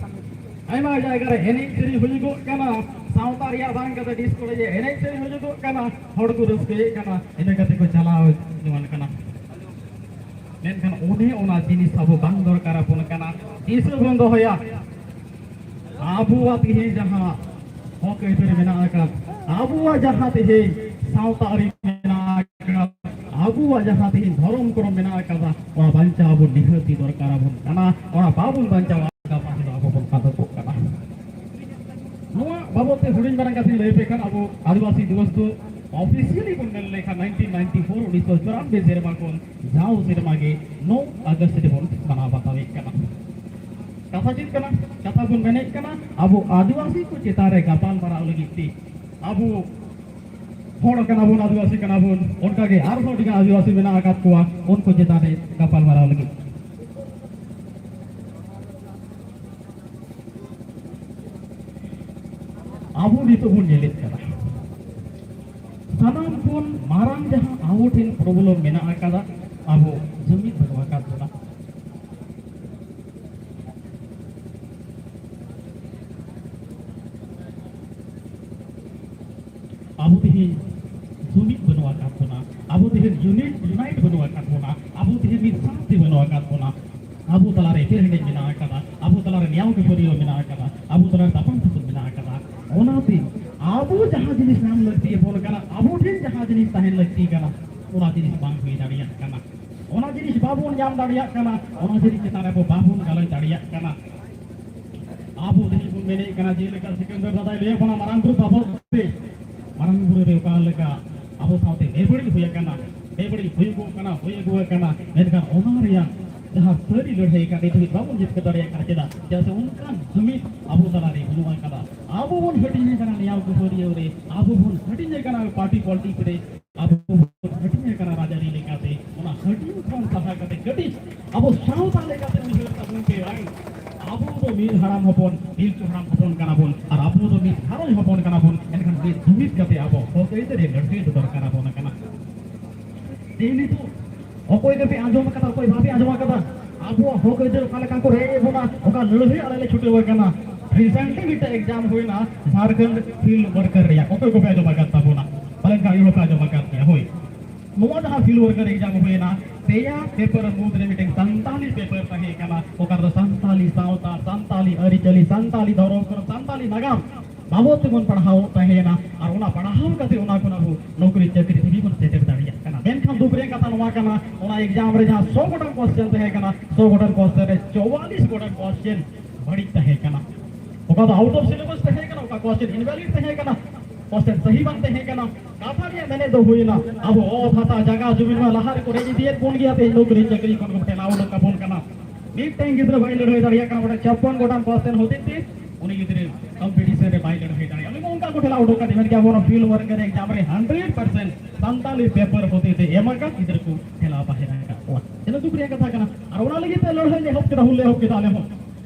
ᱟᱭᱢᱟ ᱡᱟᱭᱜᱟ ᱨᱮ ᱮᱱᱮᱡ ᱥᱮᱨᱮᱧ ᱦᱩᱭᱩᱜᱚᱜ ᱠᱟᱱᱟ, ᱥᱟᱶᱛᱟ ᱨᱮᱭᱟᱜ ᱵᱟᱝ ᱠᱟᱛᱮ ᱰᱤᱥᱠᱳ ᱨᱮ ᱮᱱᱮᱡ ᱥᱮᱨᱮᱧ ᱦᱩᱭᱩᱜᱚᱜ ᱠᱟᱱᱟ, ᱦᱚᱲ ᱠᱚ ᱨᱟᱹᱥᱠᱟᱹᱭᱮᱫ ᱠᱟᱱᱟ, ᱤᱱᱟᱹ ᱠᱟᱛᱮ ᱠᱚ ᱪᱟᱞᱟᱣ ᱡᱚᱝ ᱠᱟᱱᱟ᱾ ᱢᱮᱱᱠᱷᱟᱱ ᱚᱱᱮ ᱚᱱᱟ ᱡᱤᱱᱤᱥ ᱟᱵᱚ ᱵᱟᱝ ᱫᱚᱨᱠᱟᱨ ᱟᱵᱚᱱ ᱠᱟᱱᱟ, ᱫᱤᱥᱟᱹ ᱵᱚᱱ ᱫᱚᱦᱚᱭᱟ᱾ ᱟᱵᱚᱣᱟᱜ ᱛᱮᱦᱮᱧ ᱡᱟᱦᱟᱸ ᱦᱚᱠ ᱟᱹᱭᱫᱟᱹᱨ ᱢᱮᱱᱟᱜ ᱟᱠᱟᱫ, ᱟᱵᱚᱣᱟᱜ ᱡᱟᱦᱟᱸ ᱛᱮᱦᱮᱧ ᱥᱟᱶᱛᱟ ᱟᱹᱨᱤ ᱢᱮᱱᱟᱜ ᱟᱠᱟᱫ, ᱟᱵᱚᱣᱟᱜ ᱡᱟᱦᱟᱸ ᱛᱮᱦᱮᱧ ᱫᱷᱚᱨᱚᱢ ᱠᱚᱨᱚᱢ ᱢᱮᱱᱟᱜ ᱟᱠᱟᱫᱟ, ᱚᱱᱟ ᱵᱟᱧᱪᱟᱣ ᱟᱵᱚ ᱱᱤᱦᱟᱹᱛ ᱜᱮ ᱫᱚᱨᱠᱟᱨ ᱟᱵᱚᱱ ᱠᱟᱱᱟ᱾ ᱚᱱᱟ ᱵᱟᱵᱚᱱ ᱵᱟᱧᱪᱟᱣᱟ, ᱜᱟᱯᱟ ᱦᱤᱞᱳᱜ ᱟᱵᱚ ᱵᱚᱱ ᱟᱫᱚᱜᱚᱜ ᱠᱟᱱᱟ᱾ ᱱᱚᱣᱟ ᱵᱟᱵᱚᱫ ᱛᱮ ᱦᱩᱰᱤᱧ ᱢᱟᱨᱟᱝ ᱠᱟᱛᱷᱟᱧ ᱞᱟᱹᱭ ᱟᱯᱮ ᱠᱷᱟᱱ, ᱟᱵᱚ ᱟᱹᱫᱤᱵᱟᱹᱥᱤ ᱫᱤᱵᱚᱥ ᱫᱚ ᱚᱯᱷᱤᱥᱤᱭᱟᱞᱤ ᱵᱚᱱ ᱢᱮᱱ ᱞᱮᱠᱷᱟᱱ ᱱᱟᱭᱤᱱᱴᱤᱱ ᱱᱟᱭᱤᱱᱴᱤ ᱯᱷᱳᱨ, ᱩᱱᱤᱥᱥᱚ ᱪᱩᱨᱟᱱᱵᱮ ᱥᱮᱨᱢᱟ ᱠᱷᱚᱱ ᱡᱟᱣ ᱥᱮᱨᱢᱟ ᱜᱮ ᱱᱚ ᱟᱜᱚᱥᱴ ᱨᱮᱵᱚᱱ ᱢᱟᱱᱟᱣ ᱵᱟᱛᱟᱣᱮᱫ ᱠᱟᱱᱟ᱾ ᱠᱟᱛᱷᱟ ᱪᱮᱫ ᱠᱟᱱᱟ? ᱠᱟᱛᱷᱟ ᱵᱚᱱ ᱢᱮᱱᱮᱫ ᱠᱟᱱᱟ, ᱟᱵᱚ ᱟᱹᱫᱤᱵᱟᱹᱥᱤ ᱠᱚ ᱪᱮᱛᱟᱱ ᱨᱮ ᱜᱟᱯᱟᱞ ᱢᱟᱨᱟᱣ ᱞᱟᱹᱜᱤᱫ ᱛᱮ ᱟᱵᱚ ᱦᱚᱲ ᱠᱟᱱᱟ ᱵᱚᱱ, ᱟᱹᱫᱤᱵᱟᱹᱥᱤ ᱠᱟᱱᱟ ᱵᱚᱱ, ᱚᱱᱠᱟᱜᱮ ᱟᱨᱦᱚᱸ ᱟᱹᱰᱤᱜᱟᱱ ᱟᱹᱫᱤᱵᱟᱹᱥᱤ ᱢᱮᱱᱟᱜ ᱟᱠᱟᱫ ᱠᱚᱣᱟ, ᱩᱱᱠᱩ ᱪᱮᱛᱟᱱ ᱨᱮ ᱜᱟᱯᱟᱞ ᱢᱟᱨᱟᱣ ᱞᱟᱹᱜᱤᱫ᱾ ᱟᱵᱚ ᱱᱤᱛᱚᱜ ᱵᱚᱱ ᱧᱮᱞᱮᱫ ᱠᱟᱱᱟ, ᱥᱟᱱᱟᱢ ᱠᱷᱚᱱ ᱢᱟᱨᱟᱝ ᱡᱟᱦᱟᱸ ᱟᱵᱚ ᱴᱷᱮᱱ ᱯᱨᱚᱵᱞᱮᱢ ᱢᱮᱱᱟᱜ ᱟᱠᱟᱫᱟ, ᱟᱵᱚ ᱡᱩᱢᱤᱫ ᱵᱟᱹᱱᱩᱜ ᱟᱠᱟᱫ ᱵᱚᱱᱟ᱾ ᱟᱵᱚ ᱛᱮᱦᱮᱧ ᱡᱩᱢᱤᱫ ᱵᱟᱹᱱᱩᱜ ᱟᱠᱟᱫ ᱵᱚᱱᱟ, ᱟᱵᱚ ᱛᱮᱦᱮᱧ ᱤᱭᱩᱱᱤᱴ, ᱤᱭᱩᱱᱟᱭᱤᱴ ᱵᱟᱹᱱᱩᱜ ᱟᱠᱟᱫ ᱵᱚᱱᱟ, ᱟᱵᱚ ᱛᱮᱦᱮᱧ ᱢᱤᱫ ᱥᱟᱶᱛᱮ ᱵᱟᱹᱱᱩᱜ ᱟᱠᱟᱫ ᱵᱚᱱᱟ᱾ ᱟᱵᱚ ᱛᱟᱞᱟᱨᱮ ᱮᱯᱮᱨ ᱦᱮᱸᱰᱮᱡ ᱢᱮᱱᱟᱜ ᱟᱠᱟᱫᱟ, ᱟᱵᱚ ᱛᱟᱞᱟᱨᱮ ᱱᱮᱭᱟᱣ ᱠᱷᱟᱹᱯᱟᱹᱨᱤᱭᱟᱹ ᱢᱮᱱᱟᱜ ᱟᱠᱟᱫᱟ, ᱟᱵᱚ ᱛᱟᱞᱟᱨᱮ ᱛᱟᱯᱟᱢ ᱛᱩᱯᱩᱫ ᱢᱮᱱᱟᱜ ᱟᱠᱟᱫᱟ᱾ ᱚᱱᱟᱛᱮ ᱟᱵᱚ ᱡᱟᱦᱟᱸ ᱡᱤᱱᱤᱥ ᱧᱟᱢ ᱞᱟᱹᱠᱛᱤ ᱟᱵᱚᱱ ᱠᱟᱱᱟ, ᱟᱵᱚ ᱴᱷᱮᱱ ᱡᱟᱦᱟᱸ ᱡᱤᱱᱤᱥ ᱛᱟᱦᱮᱱ ᱞᱟᱹᱠᱛᱤ ᱠᱟᱱᱟ, ᱚᱱᱟ ᱡᱤᱱᱤᱥ ᱵᱟᱝ ᱦᱩᱭ ᱫᱟᱲᱮᱭᱟᱜ ᱠᱟᱱᱟ᱾ ᱚᱱᱟ ᱡᱤᱱᱤᱥ ᱵᱟᱵᱚᱱ ᱧᱟᱢ ᱫᱟᱲᱮᱭᱟᱜ ᱠᱟᱱᱟ, ᱚᱱᱟ ᱡᱤᱱᱤᱥ ᱪᱮᱛᱟᱱ ᱨᱮ ᱟᱵᱚ ᱵᱟᱵᱚᱱ ᱜᱟᱞᱚᱪ ᱫᱟᱲᱮᱭᱟᱜ ᱠᱟᱱᱟ᱾ ᱟᱵᱚ ᱛᱮᱦᱮᱧ ᱵᱚᱱ ᱢᱮᱱᱮᱫ ᱠᱟᱱᱟ, ᱡᱮᱞᱮᱠᱟ ᱥᱤᱠᱟᱱᱫᱟᱨ ᱫᱟᱫᱟᱭ ᱞᱟᱹᱭ ᱟᱵᱚᱱᱟ ᱢᱟᱨᱟᱝ ᱵᱩᱨᱩ ᱵᱟᱵᱚᱫ ᱛᱮ, ᱢᱟᱨᱟᱝ ᱵᱩᱨᱩ ᱨᱮ ᱚᱠᱟ ᱞᱮᱠᱟ ᱟᱵᱚ ᱥᱟᱶᱛᱮ ᱵᱮᱵᱟᱹᱲᱤᱡ ᱦᱩᱭ ᱟᱠᱟᱱᱟ, ᱵᱮᱵᱟᱹᱲᱤᱡ ᱦᱩᱭᱩᱜᱚᱜ ᱠᱟᱱᱟ, ᱦᱩᱭ ᱟᱹᱜᱩ ᱟᱠᱟᱱᱟ, ᱢᱮᱱᱠᱷᱟᱱ ᱚᱱᱟ ᱨᱮᱭᱟᱜ ᱡᱟᱦᱟᱸ ᱥᱟᱹᱨᱤ ᱞᱟᱹᱲᱦᱟᱹᱭ ᱠᱟᱱ ᱱᱤᱛ ᱦᱟᱹᱵᱤᱡ ᱵᱟᱵᱚᱱ ᱡᱤᱛᱠᱟᱹᱨ ᱫᱟᱲᱮᱭᱟᱜ ᱠᱟᱱᱟ᱾ ᱪᱮᱫᱟᱜ? ᱪᱮᱫᱟᱜ ᱥᱮ ᱚᱱᱠᱟᱱ ᱡᱩᱢᱤᱫ ᱟᱵᱚ ᱛᱟᱞᱟᱨᱮ ᱵᱟᱹᱱᱩᱜ ᱟᱠᱟᱫᱟ᱾ ᱟᱵᱚ ᱵᱚᱱ ᱦᱟᱹᱴᱤᱧ ᱟᱠᱟᱱᱟ ᱱᱮᱭᱟᱣ ᱠᱷᱟᱹᱯᱟᱹᱨᱤᱭᱟᱹᱣ ᱨᱮ, ᱟᱵᱚ ᱵᱚᱱ ᱦᱟᱹᱴᱤᱧ ᱟᱠᱟᱱᱟ ᱯᱟᱨᱴᱤ ᱯᱚᱞᱤᱴᱤᱠᱥ ᱨᱮ, ᱟᱵᱚ ᱵᱚᱱ ᱦᱟᱹᱴᱤᱧ ᱟᱠᱟᱱᱟ ᱨᱟᱡᱽᱟᱹᱨᱤ ᱞᱮᱠᱟᱛᱮ᱾ ᱚᱱᱟ ᱦᱟᱹᱴᱤᱧ ᱠᱷᱚᱱ ᱥᱟᱦᱟ ᱠᱟᱛᱮ ᱠᱟᱹᱴᱤᱡ ᱟᱵᱚ ᱥᱟᱶᱛᱟ ᱞᱮᱠᱟᱛᱮ ᱩᱭᱦᱟᱹᱨ ᱛᱟᱵᱚᱱ ᱯᱮ ᱵᱟᱝ, ᱟᱵᱚ ᱫᱚ ᱢᱤᱫ ᱦᱟᱲᱟᱢ ᱦᱚᱯᱚᱱ, ᱯᱤᱞᱪᱩ ᱦᱟᱲᱟᱢ ᱦᱚᱯᱚᱱ ᱠᱟᱱᱟ ᱵᱚᱱ, ᱟᱨ ᱟᱵᱚ ᱫᱚ ᱢᱤᱫ ᱜᱷᱟᱨᱚᱸᱡᱽ ᱦᱚᱯᱚᱱ ᱠᱟᱱᱟ ᱵᱚᱱ᱾ ᱮᱱᱠᱷᱟᱱ ᱢᱤᱫ ᱡᱩᱢᱤᱫ ᱠᱟᱛᱮ ᱟᱵᱚ ᱦᱚᱠ ᱟᱹᱭᱫᱟᱹᱨᱤ ᱞᱟᱹᱲᱦᱟᱹᱭ ᱫᱚ ᱫᱚᱨᱠᱟᱨ ᱟᱵᱚᱱ ᱠᱟᱱᱟ᱾ ᱛᱮᱦᱮᱧ ᱱᱤᱛᱚᱜ ᱚᱠᱚᱭ ᱜᱮᱯᱮ ᱟᱸᱡᱚᱢ ᱟᱠᱟᱫᱟ, ᱚᱠᱚᱭ ᱵᱟᱯᱮ ᱟᱸᱡᱚᱢ ᱟᱠᱟᱫᱟ, ᱟᱵᱚᱣᱟᱜ ᱦᱚᱠ ᱟᱹᱭᱫᱟᱹᱨ ᱚᱠᱟ ᱞᱮᱠᱟ ᱠᱚ ᱨᱮᱡ ᱮᱫ ᱵᱚᱱᱟ, ᱚᱠᱟ ᱞᱟᱹᱲᱦᱟᱹᱭ ᱟᱞᱮ ᱞᱮ ᱪᱷᱩᱴᱟᱹᱣ ᱟᱠᱟᱱᱟ᱾ ᱨᱤᱥᱮᱱᱴᱞᱤ ᱢᱤᱫᱴᱮᱱ ᱮᱠᱡᱟᱢ ᱦᱩᱭᱱᱟ ᱡᱷᱟᱲᱠᱷᱚᱸᱰ ᱯᱷᱤᱞᱰ ᱣᱟᱨᱠᱟᱨ ᱨᱮᱭᱟᱜ, ᱚᱠᱚᱭ ᱠᱚᱯᱮ ᱟᱸᱡᱚᱢ ᱟᱠᱟᱫ ᱛᱟᱵᱚᱱᱟ? ᱯᱟᱞᱮᱱ ᱠᱷᱟᱱ ᱟᱹᱰᱤ ᱦᱚᱲ ᱯᱮ ᱟᱸᱡᱚᱢ ᱟᱠᱟᱫ ᱜᱮᱭᱟ᱾ ᱦᱳᱭ, ᱱᱚᱣᱟ ᱡᱟᱦᱟᱸ ᱯᱷᱤᱞᱰ ᱣᱟᱨᱠᱟᱨ ᱮᱠᱡᱟᱢ ᱦᱩᱭᱱᱟ, ᱯᱮᱭᱟ ᱯᱮᱯᱟᱨ ᱢᱩᱫᱽᱨᱮ ᱢᱤᱫᱴᱮᱱ ᱥᱟᱱᱛᱟᱞᱤ ᱯᱮᱯᱟᱨ ᱛᱟᱦᱮᱸ ᱠᱟᱱᱟ, ᱚᱠᱟ ᱨᱮᱫᱚ ᱥᱟᱱᱛᱟᱞᱤ ᱥᱟᱶᱛᱟ, ᱥᱟᱱᱛᱟᱞᱤ ᱟᱹᱨᱤᱪᱟᱹᱞᱤ, ᱥᱟᱱᱛᱟᱞᱤ ᱫᱷᱚᱨᱚᱢ ᱠᱚᱨᱚᱢ, ᱥᱟᱱᱛᱟᱞᱤ ᱱᱟᱜᱟᱢ ᱵᱟᱵᱚᱫ ᱛᱮᱵᱚᱱ ᱯᱟᱲᱦᱟᱣ ᱛᱟᱦᱮᱸᱭᱮᱱᱟ᱾ ᱟᱨ ᱚᱱᱟ ᱯᱟᱲᱦᱟᱣ ᱠᱟᱛᱮ ᱚᱱᱟ ᱠᱷᱚᱱ ᱟᱵᱚ ᱱᱚᱠᱨᱤ ᱪᱟᱹᱠᱨᱤ ᱫᱷᱟᱹᱵᱤᱡ ᱵᱚᱱ ᱥᱮᱴᱮᱨ ᱫᱟᱲᱮᱭᱟᱜ ᱠᱟᱱᱟ᱾ ᱢᱮᱱᱠᱷᱟᱱ ᱫᱩᱠ ᱨᱮᱭᱟᱜ ᱠᱟᱛᱷᱟ ᱱᱚᱣᱟ ᱠᱟᱱᱟ, ᱚᱱᱟ ᱮᱠᱡᱟᱢ ᱨᱮ ᱡᱟᱦᱟᱸ ᱥᱚ ᱜᱚᱴᱟᱝ ᱠᱚᱥᱪᱮᱱ ᱛᱟᱦᱮᱸ ᱠᱟᱱᱟ, ᱥᱚ ᱜᱚᱴᱟᱝ ᱠᱚᱥᱪᱮᱱ ᱨᱮ ᱪᱩᱣᱟᱞᱤᱥ ᱜᱚᱴᱟᱝ ᱠᱚᱥᱪᱮᱱ ᱵᱟᱹᱲᱤᱡ ᱛᱟᱦᱮᱸ ᱠᱟᱱᱟ᱾ ᱚᱠᱟ ᱫᱚ ᱟᱣᱩᱴ ᱚᱯᱷ ᱥᱤᱞᱮᱵᱟᱥ ᱛᱟᱦᱮᱸ ᱠᱟᱱᱟ, ᱚᱠᱟ ᱠᱚᱥᱪᱮᱱ ᱤᱱᱵᱷᱮᱞᱤᱰ ᱛᱟᱦᱮᱸ ᱠᱟᱱᱟ, ᱠᱚᱥᱪᱮᱱ ᱥᱟᱹᱦᱤ ᱵᱟᱝ ᱛᱟᱦᱮᱸ ᱠᱟᱱᱟ᱾ ᱠᱟᱛᱷᱟ ᱨᱮᱭᱟᱜ ᱢᱮᱱᱮᱫ ᱫᱚ ᱦᱩᱭᱱᱟ, ᱟᱵᱚ ᱚᱛ ᱦᱟᱥᱟ ᱡᱟᱭᱜᱟ ᱡᱩᱢᱤ ᱢᱟ ᱞᱟᱦᱟ ᱨᱮᱠᱚ ᱨᱮᱡ ᱤᱫᱤᱭᱮᱫ ᱵᱚᱱ ᱜᱮᱭᱟ, ᱛᱮᱦᱮᱧ ᱱᱚᱠᱨᱤ ᱪᱟᱹᱠᱨᱤ ᱠᱷᱚᱱ ᱠᱚ ᱴᱷᱮᱞᱟᱣ ᱩᱰᱩᱠ ᱠᱟᱵᱚᱱ ᱠᱟᱱᱟ᱾ ᱢᱤᱫᱴᱮᱱ ᱜᱤᱫᱽᱨᱟᱹ ᱵᱟᱭ ᱞᱟᱹᱲᱦᱟᱹᱭ ᱫᱟᱲᱮᱭᱟᱜ ᱠᱟᱱᱟ, ᱚᱸᱰᱮ ᱪᱷᱟᱯᱯᱚᱱ ᱜᱚᱴᱟᱝ ᱠᱚᱥᱪᱮᱱ ᱦᱚᱛᱮᱡ ᱛᱮ ᱩᱱᱤ ᱜᱤᱫᱽᱨᱟᱹ ᱠᱚᱢᱯᱤᱴᱤᱥᱚᱱ ᱨᱮ ᱵᱟᱭ ᱞᱟᱹᱲᱦᱟᱹᱭ ᱫᱟᱲᱮᱭᱟᱜᱼᱟ᱾ ᱩᱱᱤ ᱢᱟ ᱚᱱᱠᱟ ᱠᱚ ᱴᱷᱮᱞᱟᱣ ᱩᱰᱩᱠ ᱠᱟᱫᱮᱭᱟ, ᱢᱮᱱ ᱜᱮᱭᱟ ᱟᱵᱚ ᱚᱱᱟ ᱯᱷᱤᱞᱰ ᱣᱟᱨᱠ ᱨᱮ ᱮᱠᱡᱟᱢ ᱨᱮ ᱦᱟᱱᱰᱨᱮᱰ ᱯᱟᱨᱥᱮᱱᱴ ᱥᱟᱱᱛᱟᱞᱤ ᱯᱮᱯᱟᱨ ᱦᱚᱛᱮᱡ ᱛᱮ ᱮᱢ ᱟᱠᱟᱫ ᱜᱤᱫᱽᱨᱟᱹ ᱠᱚ ᱴᱷᱮᱞᱟᱣ ᱛᱟᱦᱮᱸ ᱟᱠᱟᱫ ᱠᱚᱣᱟ᱾ ᱛᱤᱱᱟᱹᱜ ᱫᱩᱠ ᱨᱮᱭᱟᱜ ᱠᱟᱛᱷᱟ ᱠᱟᱱᱟ᱾ ᱟᱨ ᱚᱱᱟ ᱞᱟᱹᱜᱤᱫ ᱛᱮ ᱞᱟᱹᱲᱦᱟᱹᱭ ᱞᱮ ᱮᱦᱚᱵ ᱠᱮᱫᱟ, ᱦᱩᱞ ᱞᱮ ᱮᱦᱚᱵ ᱠᱮᱫᱟ ᱟᱞᱮ ᱦᱚᱸ᱾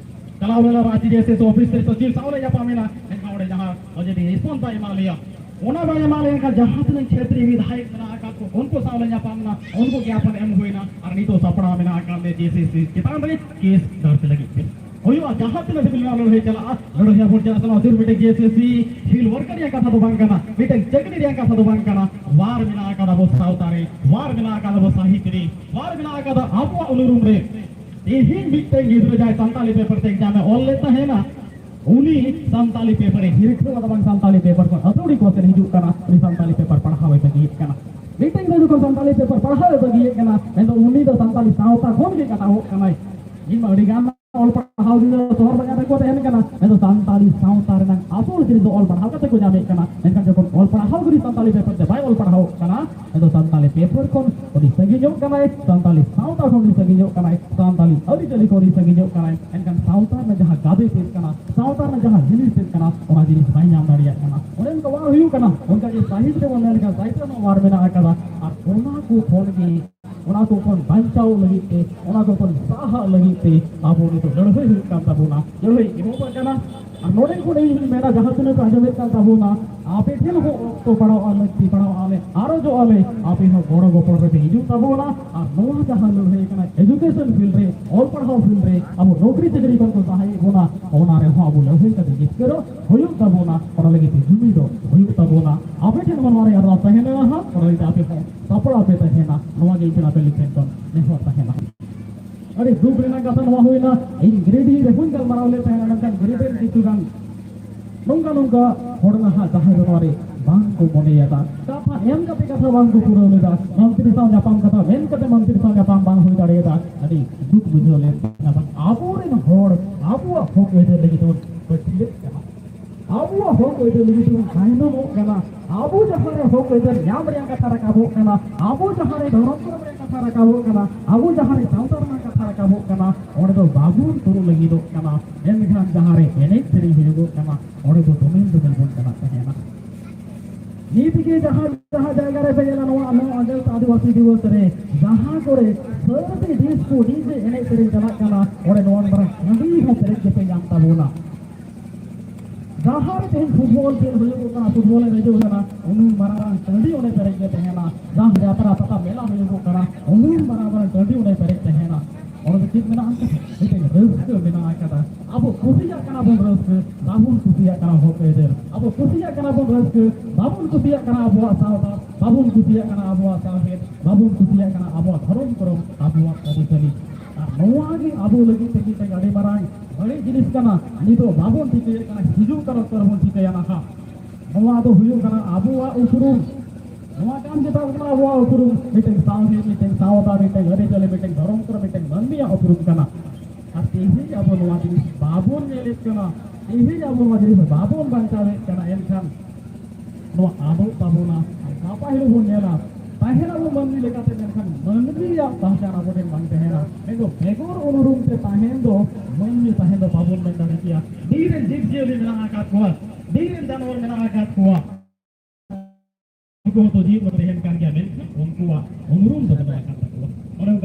ᱪᱟᱞᱟᱣ ᱞᱮᱱᱟ ᱨᱟᱸᱪᱤ ᱨᱮ ᱥᱮ ᱚᱯᱷᱤᱥ ᱨᱮ ᱥᱚᱪᱤᱵᱽ ᱥᱟᱶ ᱞᱮ ᱧᱟᱯᱟᱢ ᱮᱱᱟ᱾ ᱢᱮᱱᱠᱷᱟᱱ ᱚᱸᱰᱮ ᱡᱟᱦᱟᱸ ᱚᱡᱮ ᱨᱮᱥᱯᱚᱱᱥ ᱵᱟᱭ ᱮᱢᱟ ᱞᱮᱭᱟ, ᱚᱱᱟ ᱵᱟᱭ ᱮᱢᱟ ᱞᱮᱭᱟ᱾ ᱮᱱᱠᱷᱟᱱ ᱡᱟᱦᱟᱸ ᱛᱤᱱᱟᱹᱜ ᱪᱷᱮᱛᱨᱤ ᱵᱤᱫᱷᱟᱭᱚᱠ ᱢᱮᱱᱟᱜ ᱟᱠᱟᱫ ᱠᱚ, ᱩᱱᱠᱩ ᱥᱟᱶ ᱞᱮ ᱧᱟᱯᱟᱢ ᱮᱱᱟ, ᱩᱱᱠᱩ ᱜᱮ ᱟᱯᱟᱱ ᱮᱢ ᱦᱩᱭᱱᱟ᱾ ᱟᱨ ᱱᱤᱛᱚᱜ ᱥᱟᱯᱲᱟᱣ ᱢᱮᱱᱟᱜ ᱟᱠᱟᱫ ᱞᱮ ᱡᱮ ᱥᱤ ᱥᱤ ᱪᱮᱛᱟᱱ ᱨᱮ ᱠᱮᱥ ᱫᱟᱨᱡᱽ ᱞᱟᱹᱜᱤᱫ ᱛᱮ᱾ ᱦᱩᱭᱩᱜᱼᱟ, ᱡᱟᱦᱟᱸ ᱛᱤᱱᱟᱹᱜ ᱫᱷᱟᱹᱵᱤᱡ ᱱᱚᱣᱟ ᱞᱟᱹᱲᱦᱟᱹᱭ ᱪᱟᱞᱟᱜᱼᱟ, ᱞᱟᱹᱲᱦᱟᱹᱭ ᱟᱵᱚᱱ᱾ ᱪᱮᱫᱟᱜ ᱥᱮ ᱱᱚᱣᱟ ᱥᱩᱨ ᱢᱤᱫᱴᱮᱱ ᱡᱮ ᱥᱤ ᱥᱤ ᱯᱷᱤᱞᱰ ᱣᱟᱨᱠᱟᱨ ᱨᱮᱭᱟᱜ ᱠᱟᱛᱷᱟ ᱫᱚ ᱵᱟᱝ ᱠᱟᱱᱟ, ᱢᱤᱫᱴᱮᱱ ᱪᱟᱹᱠᱨᱤ ᱨᱮᱭᱟᱜ ᱠᱟᱛᱷᱟ ᱫᱚ ᱵᱟᱝ ᱠᱟᱱᱟ᱾ ᱣᱟᱨ ᱢᱮᱱᱟᱜ ᱟᱠᱟᱫᱟ ᱟᱵᱚ ᱥᱟᱶᱛᱟ ᱨᱮ, ᱣᱟᱨ ᱢᱮᱱᱟᱜ ᱟᱠᱟᱫᱟ ᱟᱵᱚ ᱥᱟᱦᱤᱛ ᱨᱮ, ᱣᱟᱨ ᱢᱮᱱᱟᱜ ᱟᱠᱟᱫᱟ ᱟᱵᱚᱣᱟᱜ ᱩᱱᱩᱨᱩᱢ ᱨᱮ᱾ ᱛᱮᱦᱮᱧ ᱢᱤᱫᱴᱮᱱ ᱜᱤᱫᱽᱨᱟᱹ ᱡᱟᱦᱟᱸᱭ ᱥᱟᱱᱛᱟᱞᱤ ᱯᱮᱯᱟᱨ ᱛᱮ ᱮᱠᱡᱟᱢ ᱮ ᱚᱞ ᱞᱮᱫ ᱛᱟᱦᱮᱱᱟ, ᱩᱱᱤ ᱥᱟᱱᱛᱟᱞᱤ ᱯᱮᱯᱟᱨ ᱮ ᱦᱤᱨᱠᱷᱟᱹᱣ ᱟᱫᱟ, ᱵᱟᱝ ᱥᱟᱱᱛᱟᱞᱤ ᱯᱮᱯᱟᱨ ᱠᱷᱚᱱ ᱟᱹᱛᱷᱟᱹᱣᱲᱤ question ᱦᱤᱡᱩᱜ ᱠᱟᱱᱟ, ᱩᱱᱤ ᱥᱟᱱᱛᱟᱞᱤ ᱯᱮᱯᱟᱨ ᱯᱟᱲᱦᱟᱣ ᱮ ᱵᱟᱹᱜᱤᱭᱮᱫ ᱠᱟᱱᱟ᱾ ᱢᱤᱫᱴᱮᱱ ᱜᱤᱫᱽᱨᱟᱹ ᱡᱚᱠᱷᱚᱱ ᱥᱟᱱᱛᱟᱞᱤ ᱯᱮᱯᱟᱨ ᱯᱟᱲᱦᱟᱣ ᱮ ᱵᱟᱹᱜᱤᱭᱮᱫ ᱠᱟᱱᱟ, ᱢᱮᱱᱫᱚ ᱩᱱᱤ ᱫᱚ ᱥᱟᱱᱛᱟᱞᱤ ᱥᱟᱶᱛᱟ ᱠᱷᱚᱱ ᱜᱮ ᱠᱟᱴᱟᱣᱚᱜ ᱠᱟᱱᱟᱭ᱾ ᱤᱧ ᱢᱟ ᱟᱹᱰᱤ ᱜᱟᱱ ᱚᱞ ᱯᱟᱲᱦᱟᱣ ᱜᱤᱫᱽᱨᱟᱹ ᱥᱚᱦᱚᱨ ᱵᱟᱡᱟᱨ ᱨᱮᱠᱚ ᱛᱟᱦᱮᱱ ᱠᱟᱱᱟ, ᱢᱮᱱᱫᱚ ᱥᱟᱱᱛᱟᱞᱤ ᱥᱟᱶᱛᱟ ᱨᱮᱱᱟᱜ ᱟᱥᱚᱞ ᱪᱤᱱᱦᱟᱹ ᱫᱚ ᱚᱞ ᱯᱟᱲᱦᱟᱣ ᱠᱟᱛᱮ ᱠᱚ ᱧᱟᱢᱮᱫ ᱠᱟᱱᱟ, ᱢᱮᱱᱠᱷᱟᱱ ᱡᱚᱠᱷᱚᱱ ᱚᱞ ᱯᱟᱲᱦᱟᱣ ᱜᱮ ᱥᱟᱱᱛᱟᱞᱤ ᱯᱮᱯᱟᱨ ᱛᱮ ᱵᱟᱭ ᱚᱞ ᱯᱟᱲᱦᱟᱣᱚᱜ ᱠᱟᱱᱟ, ᱢᱮᱱᱫᱚ ᱥᱟᱱᱛᱟᱞᱤ ᱯᱮᱯᱟᱨ ᱠᱷᱚᱱ ᱩᱱᱤ ᱥᱟᱺᱜᱤᱧᱚᱜ ᱠᱟᱱᱟᱭ, ᱥᱟᱱᱛᱟᱞᱤ ᱥᱟᱶᱛᱟ ᱠᱷᱚᱱ ᱩᱱᱤ ᱥᱟᱺᱜᱤᱧᱚᱜ ᱠᱟᱱᱟᱭ, ᱥᱟᱱᱛᱟᱞᱤ ᱟᱹᱨᱤᱪᱟᱹᱞᱤ ᱠᱷᱚᱱ ᱩᱱᱤ ᱥᱟᱺᱜᱤᱧᱚᱜ ᱠᱟᱱᱟᱭ᱾ ᱮᱱᱠᱷᱟᱱ ᱥᱟᱶᱛᱟ ᱨᱮᱱᱟᱜ ᱡᱟᱦᱟᱸ ᱜᱟᱵᱮ ᱛᱮᱫ ᱠᱟᱱᱟ, ᱥᱟᱶᱛᱟ ᱨᱮᱱᱟᱜ ᱡᱟᱦᱟᱸ ᱡᱤᱱᱤᱥ ᱛᱮᱫ ᱠᱟᱱᱟ, ᱚᱱᱟ ᱡᱤᱱᱤᱥ ᱵᱟᱭ ᱧᱟᱢ ᱫᱟᱲᱮᱭᱟᱜ ᱠᱟᱱᱟ᱾ ᱚᱱᱮ ᱚᱱᱠᱟ ᱵᱟᱝ ᱦᱩᱭᱩᱜ ᱠᱟᱱᱟ᱾ ᱚᱱᱠᱟ ᱜᱮ ᱥᱟᱦᱤᱛ ᱨᱮᱵᱚᱱ ᱧᱮᱞ ᱞᱮᱠᱷᱟᱱ ᱥᱟᱦᱤᱛ ᱨᱮ ᱱᱚᱣᱟ ᱚᱣᱟᱨ ᱢᱮᱱᱟᱜ ᱟᱠᱟᱫᱟ᱾ ᱟᱨ ᱚᱱᱟ ᱠᱚ ᱠᱷᱚᱱ ᱜᱮ, ᱚᱱᱟ ᱠᱚ ᱠᱷᱚᱱ ᱵᱟᱧᱪᱟᱣ ᱞᱟᱹᱜᱤᱫ ᱛᱮ, ᱚᱱᱟ ᱠᱚ ᱠᱷᱚᱱ ᱥᱟᱦᱟᱜ ᱞᱟᱹᱜᱤᱫ ᱛᱮ ᱟᱵᱚ ᱱᱤᱛᱚᱜ ᱞᱟᱹᱲᱦᱟᱹᱭ ᱦᱩᱭᱩᱜ ᱠᱟᱱ ᱛᱟᱵᱚᱱᱟ, ᱞᱟᱹᱲᱦᱟᱹᱭ ᱮᱦᱚᱵ ᱟᱠᱟᱱᱟ᱾ ᱟᱨ ᱱᱚᱰᱮ ᱠᱷᱚᱱ ᱤᱧ ᱢᱮᱱᱟ, ᱡᱟᱦᱟᱸ ᱛᱤᱱᱟᱹᱜ ᱯᱮ ᱟᱸᱡᱚᱢᱮᱫ ᱠᱟᱱ ᱛᱟᱵᱚᱱᱟ, ᱟᱯᱮ ᱴᱷᱮᱱ ᱦᱚᱸ ᱚᱠᱛᱚ ᱯᱟᱲᱟᱣ ᱞᱟᱹᱠᱛᱤ ᱯᱟᱲᱟᱣ ᱟᱞᱮ, ᱟᱨᱚᱡᱚᱜ ᱟᱞᱮ, ᱟᱯᱮ ᱦᱚᱸ ᱜᱚᱲᱚ ᱜᱚᱯᱚᱲ ᱨᱮᱯᱮ ᱦᱤᱡᱩᱜ ᱛᱟᱵᱚᱱᱟ᱾ ᱟᱨ ᱱᱚᱣᱟ ᱡᱟᱦᱟᱸ ᱞᱟᱹᱲᱦᱟᱹᱭ ᱠᱟᱱᱟ education field ᱨᱮ, ᱚᱞ ᱯᱟᱲᱦᱟᱣ field ᱨᱮ, ᱟᱵᱚ ᱱᱚᱠᱨᱤ ᱪᱟᱹᱠᱨᱤ ᱠᱷᱚᱱ ᱠᱚ ᱥᱟᱦᱟᱭᱮᱫ ᱵᱚᱱᱟ, ᱚᱱᱟ ᱨᱮᱦᱚᱸ ᱟᱵᱚ ᱞᱟᱹᱲᱦᱟᱹᱭ ᱠᱟᱛᱮ ᱡᱤᱛᱠᱟᱹᱨᱚᱜ ᱦᱩᱭᱩᱜ ᱛᱟᱵᱚᱱᱟ᱾ ᱚᱱᱟ ᱞᱟᱹᱜᱤᱫ ᱛᱮ ᱡᱩᱢᱤᱫᱚᱜ ᱦᱩᱭᱩᱜ ᱛᱟᱵᱚᱱᱟ᱾ ᱟᱯᱮ ᱴᱷᱮᱱ ᱦᱚᱸ ᱱᱚᱣᱟ ᱨᱮᱭᱟᱜ ᱟᱨᱫᱟᱥ ᱛᱟᱦᱮᱱᱟ ᱦᱟᱸᱜ, ᱚᱱᱟ ᱞᱟᱹᱜᱤᱫ ᱛᱮ ᱟᱯᱮ ᱦᱚᱸ ᱥᱟᱯᱲᱟᱣ ᱯᱮ ᱛᱟᱦᱮᱱᱟ, ᱱᱚᱣᱟ ᱜᱮ ᱤᱧ ᱴᱷᱮᱱ ᱟᱯᱮ ᱴᱷᱮᱱ ᱠᱷᱚᱱ ᱱᱮᱦᱚᱨ ᱛᱟᱦᱮᱱᱟ᱾ ᱟᱹᱰᱤ ᱫᱩᱠ ᱨᱮᱱᱟᱜ ᱠᱟᱛᱷᱟ ᱱᱚᱣᱟ ᱦᱩᱭᱱᱟ, ᱤᱧ ᱜᱤᱨᱤᱰᱤ ᱨᱮᱦᱚᱸᱧ ᱜᱟᱞᱢᱟᱨᱟᱣ ᱞᱮᱫ ᱛᱟᱦᱮᱱᱟ, ᱢᱮᱱᱠᱷᱟᱱ ᱜᱤᱨᱤᱰᱤ ᱨᱮᱱ ᱠᱤᱪᱷᱩ ᱜᱟᱱ ᱱᱚᱝᱠᱟ ᱱᱚᱝᱠᱟ ᱦᱚᱲ ᱱᱟᱦᱟᱜ ᱡᱟᱦᱟᱸᱭ ᱫᱚ ᱱᱚᱣᱟ ᱨᱮ ᱵᱟᱝ ᱠᱚ ᱢᱚᱱᱮᱭᱮᱫᱟ, ᱠᱟᱛᱷᱟ ᱮᱢ ᱠᱟᱛᱮ ᱠᱟᱛᱷᱟ ᱵᱟᱝ ᱠᱚ ᱯᱩᱨᱟᱹᱣ ᱞᱮᱫᱟ, ᱢᱚᱱᱛᱨᱤ ᱥᱟᱶ ᱧᱟᱯᱟᱢ ᱠᱟᱛᱷᱟ ᱢᱮᱱ ᱠᱟᱛᱮ ᱢᱚᱱᱛᱨᱤ ᱥᱟᱶ ᱧᱟᱯᱟᱢ ᱵᱟᱝ ᱦᱩᱭ ᱫᱟᱲᱮᱭᱟᱫᱟ᱾ ᱟᱹᱰᱤ ᱫᱩᱠ ᱵᱩᱡᱷᱟᱹᱣ ᱞᱮᱱ ᱛᱟᱦᱮᱱᱟ᱾ ᱵᱟᱝ, ᱟᱵᱚᱨᱮᱱ ᱦᱚᱲ ᱟᱵᱚᱣᱟᱜ ᱦᱚᱠ ᱟᱹᱭᱫᱟᱹᱨ ᱞᱟᱹᱜᱤᱫ ᱵᱚᱱ ᱯᱟᱹᱪᱷᱞᱟᱹᱜ ᱠᱟᱱᱟ, ᱟᱵᱚᱣᱟᱜ ᱦᱚᱠ ᱟᱹᱭᱫᱟᱹᱨ ᱞᱟᱹᱜᱤᱫ ᱵᱚᱱ ᱛᱟᱭᱱᱚᱢᱚᱜ ᱠᱟᱱᱟ᱾ ᱟᱵᱚ ᱡᱟᱦᱟᱸ ᱨᱮ ᱦᱚᱠ ᱟᱹᱭᱫᱟᱹᱨ ᱧᱟᱢ ᱨᱮᱭᱟᱜ ᱠᱟᱛᱷᱟ ᱨᱟᱠᱟᱵᱚᱜ ᱠᱟᱱᱟ, ᱟᱵᱚ ᱡᱟᱦᱟᱸ ᱨᱮ ᱫᱷᱚᱨᱚᱢ ᱠᱚᱨᱚᱢ ᱨᱮᱭᱟᱜ ᱠᱟᱛᱷᱟ ᱨᱟᱠᱟᱵᱚᱜ ᱠᱟᱱᱟ, ᱟᱵᱚ ᱡᱟᱦᱟᱸ ᱨᱮ ᱥᱟᱶᱛᱟ ᱨᱮᱱᱟᱜ ᱠᱟᱛᱷᱟ ᱨᱟᱠᱟᱵᱚᱜ ᱠᱟᱱᱟ, ᱚᱸᱰᱮ ᱫᱚ ᱵᱟᱵᱚᱱ ᱥᱩᱨᱩᱜ ᱞᱟᱹᱜᱤᱫᱚᱜ ᱠᱟᱱᱟ᱾ ᱢᱮᱱᱠᱷᱟᱱ ᱡᱟᱦᱟᱸ ᱨᱮ ᱮᱱᱮᱡ ᱥᱮᱨᱮᱧ ᱦᱩᱭᱩᱜᱚᱜ ᱠᱟᱱᱟ, ᱚᱸᱰᱮ ᱫᱚ ᱫᱚᱢᱮᱞ ᱫᱚᱢᱮᱞ ᱵᱚᱱ ᱪᱟᱞᱟᱜ ᱛᱟᱦᱮᱱᱟ᱾ ᱱᱤᱛ ᱜᱮ ᱡᱟᱦᱟᱸ ᱡᱟᱦᱟᱸ ᱡᱟᱭᱜᱟ ᱨᱮ ᱯᱮ ᱧᱮᱞᱟ, ᱱᱚᱣᱟ ᱱᱚᱣᱟ ᱟᱸᱡᱚᱢ ᱟᱹᱫᱤᱵᱟᱹᱥᱤ ᱫᱤᱵᱚᱥ ᱨᱮ ᱡᱟᱦᱟᱸ ᱠᱚᱨᱮ ᱥᱟᱹᱨᱫᱤ ᱰᱤᱥᱠᱳ ᱰᱤᱡᱮ ᱮᱱᱮᱡ ᱥᱮᱨᱮᱧ ᱪᱟᱞᱟᱜ ᱠᱟᱱᱟ, ᱚᱸᱰᱮ ᱱᱚᱣᱟ ᱢᱟᱨᱟᱝ ᱴᱟᱺᱰᱤ ᱦᱚᱸ ᱯᱮᱨᱮᱡ ᱜᱮᱯᱮ ᱧᱟᱢ ᱛᱟᱵᱚᱱᱟ᱾ ᱡᱟᱦᱟᱸ ᱨᱮ ᱛᱮᱦᱮᱧ ᱯᱷᱩᱴᱵᱚᱞ ᱠᱷᱮᱞ ᱦᱩᱭᱩᱜᱚᱜ ᱠᱟᱱᱟ, ᱯᱷᱩᱴᱵᱚᱞ ᱮᱱᱮᱡ ᱦᱩᱭᱩᱜ ᱠᱟᱱᱟ, ᱩᱱᱩᱱ ᱢᱟᱨᱟᱝ ᱢᱟᱨᱟᱝ ᱴᱟᱺᱰᱤ ᱚᱸᱰᱮ ᱯᱮᱨᱮᱡ ᱜᱮ ᱛᱟᱦᱮᱱᱟ᱾ ᱡᱟᱦᱟᱸ ᱡᱟᱛᱨᱟ ᱯᱟᱛᱟ ᱢᱮᱞᱟ ᱦᱩᱭᱩᱜᱚᱜ ᱠᱟᱱᱟ, ᱩᱱᱩᱱ ᱢᱟᱨᱟᱝ ᱢᱟᱨᱟᱝ ᱴᱟᱺᱰᱤ ᱚᱸᱰᱮ ᱯᱮᱨᱮᱡ ᱛᱟᱦᱮᱱᱟ᱾ ᱚᱸᱰᱮ ᱫᱚ ᱪᱮᱫ ᱢᱮᱱᱟᱜᱼᱟ? ᱢᱤᱫᱴᱮᱱ ᱨᱟᱹᱥᱠᱟᱹ ᱢᱮᱱᱟᱜ ᱟᱠᱟᱫᱟ᱾ ᱟᱵᱚ ᱠᱩᱥᱤᱭᱟᱜ ᱠᱟᱱᱟ ᱵᱚᱱ ᱨᱟᱹᱥᱠᱟᱹ, ᱵᱟᱵᱚᱱ ᱠᱩᱥᱤᱭᱟᱜ ᱠᱟᱱᱟ ᱦᱚᱠ ᱟᱹᱭᱫᱟᱹᱨ᱾ ᱟᱵᱚ ᱠᱩᱥᱤᱭᱟᱜ ᱠᱟᱱᱟ ᱵᱚᱱ ᱨᱟᱹᱥᱠᱟᱹ, ᱵᱟᱵᱚᱱ ᱠᱩᱥᱤᱭᱟᱜ ᱠᱟᱱᱟ ᱟᱵᱚᱣᱟᱜ ᱥᱟᱶᱛᱟ, ᱵᱟᱵᱚᱱ ᱠᱩᱥᱤᱭᱟᱜ ᱠᱟᱱᱟ ᱟᱵᱚᱣᱟᱜ ᱥᱟᱶᱦᱮᱫ, ᱵᱟᱵᱚᱱ ᱠᱩᱥᱤᱭᱟᱜ ᱠᱟᱱᱟ ᱟᱵᱚᱣᱟᱜ ᱫᱷᱚᱨᱚᱢ ᱠᱚᱨᱚᱢ, ᱟᱵᱚᱣᱟᱜ ᱟᱹᱨᱤᱪᱟᱹᱞᱤ᱾ ᱟᱨ ᱱᱚᱣᱟ ᱜᱮ ᱟᱵᱚ ᱞᱟᱹᱜᱤᱫ ᱛᱮ ᱢᱤᱫᱴᱮᱱ ᱟᱹᱰᱤ ᱢᱟᱨᱟᱝ ᱵᱟᱹᱲᱤᱡ ᱡᱤᱱᱤᱥ ᱠᱟᱱᱟ, ᱱᱤᱛᱚᱜ ᱵᱟᱵᱚᱱ ᱴᱷᱤᱠᱟᱹᱭᱮᱫ ᱠᱟᱱᱟ, ᱦᱤᱡᱩᱜ ᱠᱟᱱ ᱚᱠᱛᱚ ᱨᱮᱵᱚᱱ ᱴᱷᱤᱠᱟᱹᱭᱟ ᱱᱟᱦᱟᱜ᱾ ᱱᱚᱣᱟ ᱫᱚ ᱦᱩᱭᱩᱜ ᱠᱟᱱᱟ ᱟᱵᱚᱣᱟᱜ ᱩᱯᱨᱩᱢ᱾ ᱱᱚᱣᱟ ᱠᱟᱱ ᱜᱮᱛᱟ ᱵᱚᱱᱟ ᱟᱵᱚᱣᱟᱜ ᱩᱯᱨᱩᱢ, ᱢᱤᱫᱴᱮᱱ ᱥᱟᱶᱦᱮᱫ, ᱢᱤᱫᱴᱮᱱ ᱥᱟᱶᱛᱟ, ᱢᱤᱫᱴᱮᱱ ᱟᱹᱨᱤᱪᱟᱹᱞᱤ, ᱢᱤᱫᱴᱮᱱ ᱫᱷᱚᱨᱚᱢ ᱠᱚᱨᱮ ᱢᱤᱫᱴᱮᱱ ᱢᱟᱹᱱᱢᱤᱭᱟᱜ ᱩᱯᱨᱩᱢ ᱠᱟᱱᱟ᱾ ᱟᱨ ᱛᱮᱦᱮᱧ ᱟᱵᱚ ᱱᱚᱣᱟ ᱡᱤᱱᱤᱥ ᱵᱟᱵᱚᱱ ᱧᱮᱞᱮᱫ ᱠᱟᱱᱟ, ᱛᱮᱦᱮᱧ ᱟᱵᱚ ᱱᱚᱣᱟ ᱡᱤᱱᱤᱥ ᱵᱟᱵᱚᱱ ᱵᱟᱧᱪᱟᱣᱮᱫ ᱠᱟᱱᱟ, ᱮᱱᱠᱷᱟᱱ ᱱᱚᱣᱟ ᱟᱫᱚᱜ ᱛᱟᱵᱚᱱᱟ᱾ ᱟᱨ ᱜᱟᱯᱟ ᱦᱤᱞᱳᱜ ᱵᱚᱱ ᱧᱮᱞᱟ, ᱛᱟᱦᱮᱱ ᱟᱵᱚ ᱢᱟᱹᱱᱢᱤ ᱞᱮᱠᱟᱛᱮ, ᱢᱮᱱᱠᱷᱟᱱ ᱢᱟᱹᱱᱢᱤᱭᱟᱜ ᱯᱟᱦᱪᱟᱱ ᱟᱵᱚ ᱴᱷᱮᱱ ᱵᱟᱝ ᱛᱟᱦᱮᱱᱟ᱾ ᱢᱮᱱᱫᱚ ᱵᱮᱜᱚᱨ ᱩᱱᱩᱨᱩᱢ ᱛᱮ ᱛᱟᱦᱮᱱ ᱫᱚ ᱢᱟᱹᱱᱢᱤ ᱛᱟᱦᱮᱱ ᱫᱚ ᱵᱟᱵᱚᱱ ᱢᱮᱱ ᱫᱟᱲᱮ ᱠᱮᱭᱟ᱾ ᱵᱤᱨ ᱨᱮᱱ ᱡᱤᱵᱽ ᱡᱤᱭᱟᱹᱞᱤ ᱢᱮᱱᱟᱜ ᱟᱠᱟᱫ ᱠᱚᱣᱟ, ᱵᱤᱨ ᱨᱮᱱ ᱡᱟᱱᱣᱟᱨ ᱢᱮᱱᱟᱜ ᱟᱠᱟᱫ ᱠᱚᱣᱟ, ᱩᱱᱠᱩ ᱦᱚᱸᱛᱚ ᱡᱤᱣᱤ ᱠᱚ ᱛᱟᱦᱮᱱ ᱠᱟᱱ ᱜᱮᱭᱟ, ᱢᱮᱱᱠᱷᱟᱱ ᱩᱱᱠᱩᱣᱟᱜ ᱩᱱᱩᱨᱩᱢ ᱫᱚ ᱵᱟᱹᱱᱩᱜ ᱟᱠᱟᱫ ᱛᱟᱠᱚᱣᱟ᱾ ᱚᱱᱮ ᱚᱱᱠᱟ